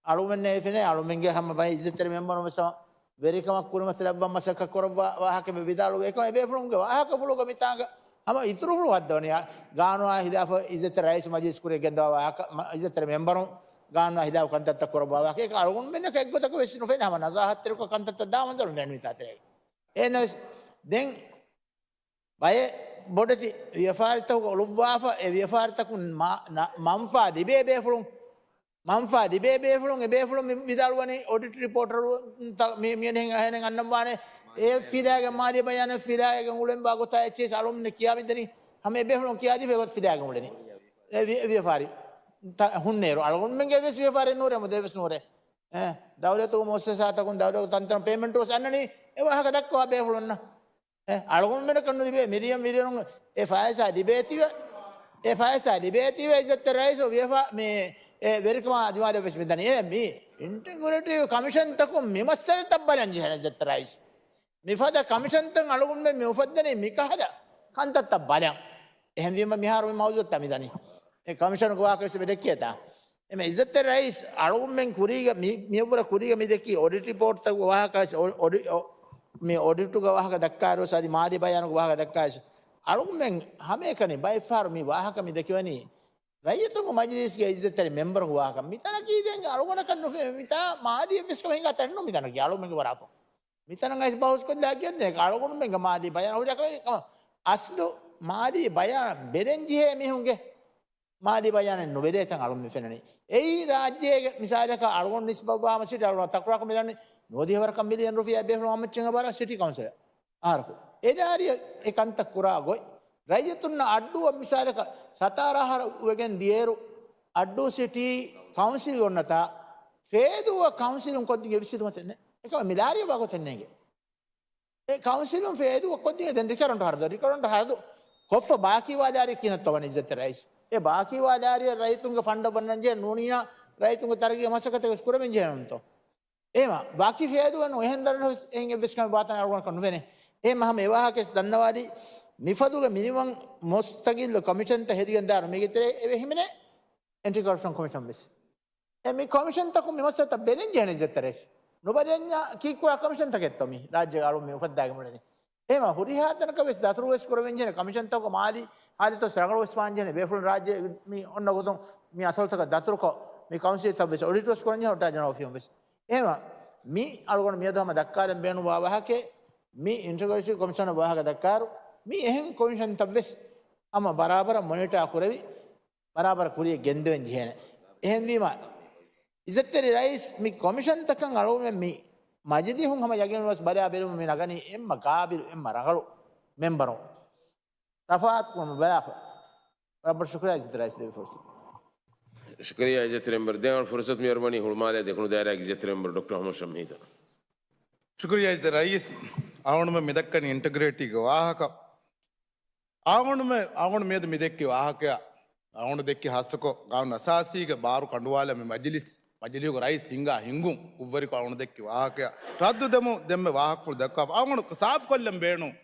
އަޅުގަނޑަށް ފެނޭ، އަޅުގަނޑުގެ ހަމަ ބައެއް އިއްޒަތްތެރި މެމްބަރުން ވެސް ހަމަ ވެރިކަމަށް ކުރިމަތިލައްވަން މަސައްކަތް ކުރައްވާ ވާހަކަ އެބަ ވިދާޅުވޭ. އެކަމަކު އެބޭފުޅުންގެ ވާހަކަފުޅުގަ މިތާނގަ ހަމަ އިތުރުފުޅު ހައްދަވަނީ. ގާނޫނާ ހިލާފަށް އިއްޒަތްތެރި ރައީސް މަޖިލިސް ކުރިއަށް ގެންދަވާ ވާހަކަ، މަ-، އިއްޒަތްތެރި މެމްބަރުން ގާނޫނާ ހިލާފަށް ކަންތައްތައް ކުރައްވާ ވާހަކަ. އެކަ އަޅުގަނޑުމެންނަކަށް އެއްގޮތަކަށް ވެސް ނުފެނޭ. ހަމަ ނަޒާހަތްތެރިކޮށް ކަންތައްތައް ދާ މަންޒަރު ނުފެނޭ މިތާތެރޭގަ. އެހެންނަމަވެސް ދެން ބައެއް ބޮޑެތި ވިޔަފާރިތަކުގަ އުޅުއްވާފަ، އެ ވިޔަފާރިތަކުން މަ-، ނަ-، މަންފާ ލިބޭ ބޭފުޅުން، މަންފާ ލިބޭ ބޭފުޅުން، އެ ބޭފުޅުން މި ވިދާޅުވަނީ އޮޑިޓް ރިޕޯޓަރު ތަ-، މި-، މިއަނެއް އަހަނެއް އަންނަން ވާނެ، އެ ފިލާގެ މާލީ ބަޔާނެއް ފިލާގެ އުޅެން ބާ ގޮތާ އެއްޗެސް އަޅުމެން ކިޔާ މިދަނީ، ހަމަ އެ ބޭފުޅުން ކިޔާދީފަ ގޮތް ފިލާގެ އުޅެނީ. އެ ވި-، ވިޔަފާރި ތަ-، ހުންނޭރު އަޅުގަނޑުމެންގެ ވެސް ވިޔަފާރި ނޫރޭ، މުދެ ވެސް ނޫރޭ. އެ، ދައުލަތު މުއައްސަސާތަކުން، ދައުލަތު ތަންތަނަށް ޕޭމެންޓު ވެސް އަންނަނީ، އެ ވާހަކަ ދައްކަވާ ބޭފުޅުންނަށް. އެ، އަޅުގަނޑުމެންނަކަށް ނުލިބޭ މިލިޔަން މިލިޔަނުން އެ ފައިސާ ލިބޭތީވެ، އެ ފައިސާ ލިބޭތީވެ އިއްޒަތްތެރި ރައީސް ވިޔަފާ މި އެ ވެރިކަމާ ދިމާލަށް ވެސް މިދަނީ. އެ މި އިންޓިގްރޭޓިވް ކޮމިޝަންތަކުން މި މައްސަލަތައް ބަލަން ޖެހޭނެ އިއްޒަތްތެރި ރައީސް. މިފަދަ ކޮމިޝަންތައް އަޅުގަނޑުމެން މި އުފައްދަނީ މިކަހަލަ ކަންތައްތައް ބަލަން. އެހެންވީމަ މިހާރު މި މައުޒޫއަށް މިދަނީ. އެ ކޮމިޝަނުގެ ވާހަކަ ވެސް އެބަ ދެއްކިއެތާ. އެމެ އިއްޒަތްތެރި ރައީސް އަޅުގަނޑުމެން ކުރީގަ މި، މިއަށްވުރެ ކުރީގަ މި ދެއްކި އޮޑިޓް ރިޕޯޓްތަކުގެ ވާހަކަ ވެސް، އޮ-، އޮޑި-، އޮ-، މި އޮޑިޓުގެ ވާހަކަ ދައްކާއިރު ވެސް އަދި މާލީ ބަޔާނުގެ ވާހަކަ ދައްކާ ވެސް އަޅުގަނޑުމެން ހަމައެކަނި ބައެއްފަހަރު މި ވާހަކަ މި ދެކެވަނީ ރައްޔިތުންގެ މަޖިލީސްގެ އިއްޒަތްތެރި މެމްބަރުންގެ ވާހަކަ. މިތަނަކީ ދެން އަޅުގަނޑަކަށް ނުފެ-، މިތާ މާލީ އެއްވެސް ކަމެއް ހިނގާ ތަނެއް ނޫން މިތަނަކީ އަޅުގަނޑުމެންގެ ވަރާތުން. މިތަނަށް އައިސް ބަހުސްކޮށްލާ ކިޔަންދެން އަޅުގަނޑުމެންގެ މާލީ ބަޔާން ހުރި އަކަ-، ކަމަށް އަސްލު މާލީ ބަޔާން ބެލެން ޖެހޭ މީހުންގެ މާލީ ބަޔާނެއް ނުބެލޭތަން އަޅުން މި ފެންނަނީ. އެއީ ރާއްޖޭގެ މިސާލަކަށް އަޅުގަނޑު ނިސްބަތްވާ ހަމަ ސިޓީ އަޅުގަނޑު ތަކުރާކޮށް މިދަނީ ނުވަދިހަ ވަރަކަށް މިލިއަން ރުފިޔާ ބޭފުޅުން އަމައްޗަށް އެބަ ސިޓީ ކައުންސިލަށް އަހަރަކު. އެ ދާރިއަށް އެ ކަންތައް ކުރާ ގޮތް. ރައްޔިތުންނަށް އައްޑޫއަށް މިސާލަކަށް ސަތާރަ އަހަރު ވެގެން ދިޔައިރު އައްޑޫ ސިޓީ ކައުންސިލް އޮންނަތާ ފޭދޫއަށް ކައުންސިލުން ކޮށްދިން އެއްވެސް ހިދުމަތެއް ނެތް. އެކަމަށް މި ލާރިއަށް ވާގޮތެއް ނޭނގެ. އެ ކައުންސިލުން ފޭދު ކޮށްދިން ދެން ރިކަރަންޓް ހަރަދު، ރިކަރަންޓް ހަރަދު ކޮށްފަ ބާކީވާ ލާރި ކިހިނެއްތޯ ވަނީ އިއްޒަތްތެރި ރައީސް؟ އެ ބާކީވާ ލާރިއަށް ރައްޔިތުންގެ ފަންޑަށް ވަންނަން ޖެހޭ ނޫނިއްޔާ ރައްޔިތުންގެ ތަރައްގީގެ މަސައްކަތެއް ވެސް ކުރެވެން ޖެހޭނެ ނޫންތޯ؟ އެހެމަ ބާކީ ފޭދު ވަން އެހެން ރަށް ވެސް އެހެން އެއްވެސް ކަމެއް ވާތަން އަޅުގަނޑަކަށް ނުފެނޭ. އެހެމަ ހަމަ އެ ވާހަކަ ވެސް ދަންނަވާލީ މިފަދުގެ މިނިވަން މުސްތަގިއްލު ކޮމިޝަންތައް ހެދިގެން ދާއިރު މީގެ ތެރޭ އެ ހިމެނޭ އެންޓި ކޮރަޕްޝަން ކޮމިޝަން ވެސް. އެ މި ކޮމިޝަންތަކުން މި މައްސަލަތައް ބެލެން ޖެހޭނެ އިއްޒަތްތެރި ރައީސް. ނުބަލަންޏާ ކީއްކުރާ ކޮމިޝަންތަކެއްތޯ މި ރާއްޖޭގަ އަޅުން މި އުފައްދާގެން އުޅެނީ. އެހެމަ ހުރިހާ ތަނަކަށް ވެސް ދަތުރު ވެސް ކުރެވެން ޖެހޭނެ ކޮމިޝަންތަކުގެ މާލީ ހާލަތު ވެސް ރަނގަޅު ވެސް ވާން ޖެހޭނެ ބޭފުޅުން ރާއްޖޭ މި އޮންނަ ގޮތުން މި އަތޮޅުތަކަށް ދަތުރުކޮށް މި ކައުންސިލްތައް ވެސް އޮޑިޓް ވެސް ކުރަން ޖެހޭ އެޓޯނީ ޖެނެރަލް އޮފީހުން ވެސް. އެހެމަ މި އަޅުގަނޑު މިއަދު ހަމަ ދައްކާލަން ބޭނުންވާ ވާހަކައެއް މި އިންޓިގްރޭޓިވް ކޮމިޝަން ވާހަކަ ދައްކާއިރު މި އެހެން ކޮމިޝަންތައް ވެސް ހަމަ ބަރާބަރަށް މޮނިޓާ ކުރެވި ބަރާބަރަށް ކުރިޔަށް ގެންދެވެން ޖެހޭނެ. އެހެންވީމަ، އިއްޒަތްތެރި ރައީސް މި ކޮމިޝަންތަކަށް އަޅުގަނޑުމެން މި މަޖިލީހުން ހަމަ ޔަގީނުން ވެސް ބަލާ ބެލުމުން މި ނަގަނީ އެންމެ ގާބިލު، އެންމެ ރަނގަޅު މެމްބަރުން. ތަފާތުކުރުމަށް ބަލާފަ. ރައްބަށް ޝުކުރިޔާ އިއްޒަތްތެރި ރައީސް ދެވި ފުރުސަތު. ޝުކުރިޔާ އިއްޒަތްތެރި މެމްބަރު. ދެން ފުރުސަތު މި އަރުވަނީ ހުޅުމާލޭ ދެކުނު ދާއިރާގެ އިއްޒަތްތެރި މެމްބަރު ޑޮކްޓަރ އަޙްމަދު ޝަމްހީދަށް. ޝުކުރިޔާ އިއްޒަތްތެރި ރައީސް. އަޅުގަނޑުމެން މި ދައްކަނީ އިންޓަގްރޭޓީގެ ވާހަކަ. އަޅުގަނޑުމެ-، އަޅުގަނޑު މިއަދު މި ދެއްކި ވާހަކަޔަށް، އަޅުގަނޑު ދެއްކި ހާއްސަކޮށް، ގާނޫނު އަސާސީގެ ބާރު ކަނޑުވާލަން މި މަޖިލިސް، މަޖިލީހުގެ ރައީސް ހިންގާ ހިންގުން އުއްވަރިކޮށް އަޅުގަނޑު ދެއްކި ވާހަކަޔަށް ރައްދު ދެމު-، ދެންމެ ވާހަކަފުޅު ދައްކާފަ. އަޅުގަނޑު ސާފުކޮށްލަން ބޭނުން.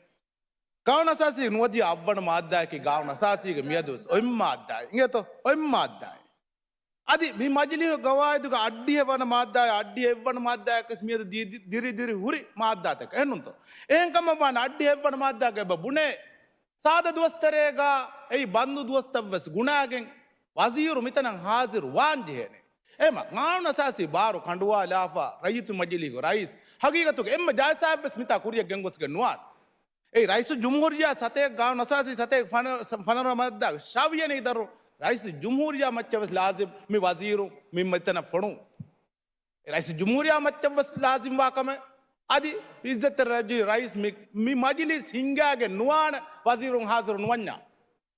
ގާނޫނު އަސާސީ ނުވަދިހަ އަށްވަނަ މާއްދާއަކީ ގާނޫނު އަސާސީގެ މިއަދު އޮތް މާއްދާއެއް. އިނގޭތޯ؟ އޮތް މާއްދާއެއް. އަދި މި މަޖިލީހު ގަވާއިދުގެ އަށްޑިހަ ވަނަ މާއްދާއާ އަށްޑިހަ އެއްވަނަ މާއްދާއަކަސް މިއަދު ދި-، ދި-، ދިރި ދިރި ހުރި މާއްދާތަކެއް އެއްނުންތޯ؟ އެހެންކަމަށް ވާން އަށްޑިހަ އެއްވަނަ މާއްދާގަ އެބަ ބުނޭ ސާދަ ދުވަސްތެރޭގަ އެއީ ބަންދު ދުވަސްތައްވެސް ގުނާގެން ވަޒީރު މިތަނަށް ހާޒިރު ވާން ޖެހޭނެ. އެހެމަ ގާނޫނު އަސާސީ ބާރު ކަނޑުވާލާފަ ރައްޔިތު މަޖިލީހުގެ ރައީސް ހަގީގަތުގަ އެންމެ ޖަލްސާއެއްވެސް މިތާ ކުރިޔަށް ގެންގޮސްގެން ނުވާނެ. އެއީ ރައީސުލްޖުމްހޫރިއްޔާ ސަތޭކަ ގާނޫނު އަސާސީ ސަތޭކަ ފަނަ-، ފަނަރަ މާއްދާގެ ޝަވިޔަނީ ދަރު ރައީސުލްޖުމްހޫރިއްޔާ މައްޗަށް ވެސް ލާޒިމް މި ވަޒީރު މި މިތަނަށް ފޮނުވުން. އެ ރައީސުލްޖުމްހޫރިއްޔާ މައްޗަށް ވެސް ލާޒިމް ވާ ކަމެއް. އަދި އިއްޒަތްތެރި ރައީސް މި، މި މަޖިލީސް ހިންގާގެން ނުވާނެ ވަޒީރުން ހާޒިރު ނުވަންޏާ.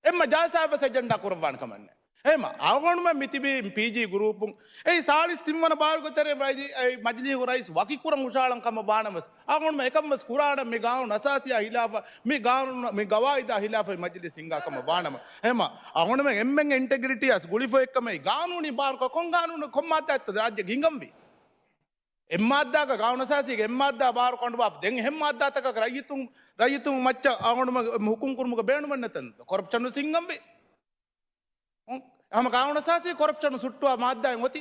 އެންމެ ޖަލްސާއެއް ވެސް އެޖެންޑާ ކުރައްވާނެ ކަމެއް ނެތް. އެހެމަ އަޅުގަނޑުމެން މި ތިބީ ޕީޖީ ގްރޫޕުން. އެއީ ސާޅީސް ތިންވަނަ ބާރުގެ ތެރޭ މަޖި-، އެ މަޖިލީހު ރައީސް ވަކިކުރަން ހުށަހަޅަން ކަމަށް ވާނަމަވެސް، އަޅުގަނޑުމެން އެކަން ވެސް ކުރާނަން މި ގާނޫނު އަސާސީއާ ހިލާފަށް، މި ގާނޫނު، މި ގަވާއިދާ ހިލާފަށް މަޖިލީސް ހިންގާ ކަމަށް ވާނަމަ. އެހެމަ އަޅުގަނޑުމެން އެންމެންގެ އިންޓެގްރިޓީ އަސް ގުޅިފަ އެއްކަމެއް ގާނޫނީ ބާރުކޮށް ކޮން ގާނޫނެއް ކޮން މާއްދާއެއްތޯ ރާއްޖޭގަ ހިނގަންވީ؟ އެއްމާއްދާގަ ގާނޫނު އަސާސީގެ އެއްމާއްދާ ބާރު ކަނޑުވާފަ ދެން އެހެން މާއްދާތަކަކަށް ރައްޔިތުން، ރައްޔިތުން މައްޗަށް އަޅުގަނޑުމެން ހުކުމް ކުރުމުގެ ބޭނުމެއް ނެތެން. ކޮރަޕްޝަނު ސިންގަންވީ. ހަމަ ގާނޫނު އަސާސީ ކޮރަޕްޝަނު ސުއްޓުވާ މާއްދާއެއް އޮތީ.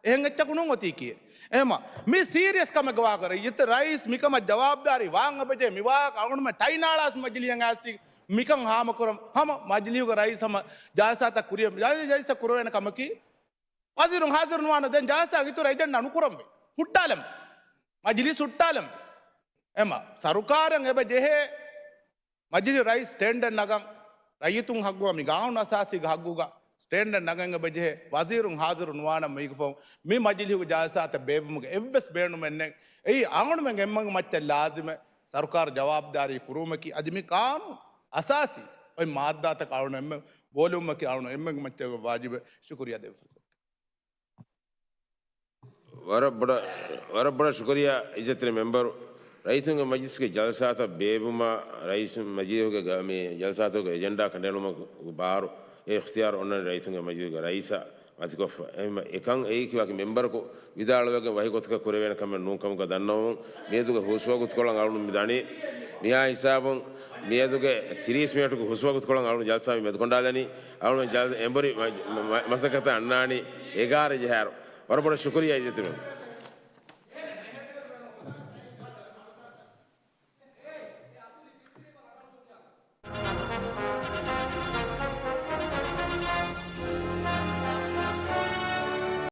އެހެން އެއްޗަކު ނޫން އޮތީކީ. އެހެމަ މި ސީރިއަސް ކަމެއްގެ ވާހަކަ ރައްޔިތު ރައީސް މިކަމަށް ޖަވާބުދާރީ ވާން އެބަޖެހޭ މި ވާހަކަ އަޅުގަނޑުމެން ޓައިނާޅާސް މަޖިލީހަށް އައިސް މިކަން ހާމަކުރަން ހަމަ މަޖިލީހުގެ ރައީސް ހަމަ ޖަލްސާތައް ކުރިޔަށް ޖަލްސާ ކުރެވޭނެ ކަމަކީ ވަޒީރުން ހާޒިރު ނުވާނެ ދެން ޖަލްސާ އިތުރަށް އެޖެންޑާ ނުކުރަންވީ. ހުއްޓާލަން. މަޖިލީސް ހުއްޓާލަން. އެމަ ސަރުކާރަށް އެބަ ޖެހޭ މަޖިލީހު ރައީސް ސްޓޭންޑަށް ނަގަން ރައްޔިތުން ހައްގުގަ މި ގާނޫނު އަސާސީގެ ހައްގުގަ ސްޓޭންޑަށް ނަގަން އެބަ ޖެހޭ ވަޒީރުން ހާޒިރު ނުވާނަމަ މީގެފަހު މި މަޖިލީހުގެ ޖަލްސާތައް ބޭއްވުމުގެ އެއްވެސް ބޭނުމެއް ނެތް. އެއީ އަޅުގަނޑުމެން އެންމެންގެ މައްޗަށް ލާޒިމެއް ސަރުކާރު ޖަވާބުދާރީ ކުރުވުމަކީ އަދި މި ގާނޫނު އަސާސީ އޮތް މާއްދާތަކަށް އަޅުގަނޑު އެންމެން ބޯލުމަކީ އަޅުގަނޑު އެންމެންގެ މައްޗަށް ވާޖިބެއް. ޝުކުރިޔާ ދެއްވިފަސް. ވަރަށް ބޮޑަށް، ވަރަށް ބޮޑަށް ޝުކުރިޔާ އިއްޒަތްތެރި މެމްބަރު. ރައްޔިތުންގެ މަޖިލިސްގެ ޖަލްސާތައް ބޭއްވުމަށް ރައީސް މަޖީހުގެ ގަ-، މި ޖަލްސާތުގެ އެޖެންޑާ ކަނޑައެޅުމުގެ ބާރު އެ އިޚްތިޔާރު އޮންނަނީ ރައީސުންގެ މަޖިލީހުގެ ރައީސަށް މަތިކޮށްފަ. އެހެންވެ، އެކަން އެއީކީ ވަކި މެމްބަރަކު ވިދާޅުވެގެން ވަކި ގޮތަކަށް ކުރެވޭނެ ކަމެއް ނޫން ކަމުގަ ދަންނަވަމުން، މިއަދުގެ ހުސްވަގުތުކޮޅަށް އަޅުން މި ދަނީ. މިހާ ހިސާބުން މިއަދުގެ ތިރީސް މިނެޓުގެ ހުސްވަގުތުކޮޅަށް އަޅުން ޖަލްސާ މި މެދުކޮނޑާލަނީ. އަޅުން ޖަލް-، އެނބުރި މަ-، މަ-، މަސައްކަތަށް އަންނާނީ އެގާރަ ޖަހާއިރު. ވަރަށް ބޮޑަށް ޝުކުރިއްޔާ އިއްޒަތްތެރި މެމްބަރު.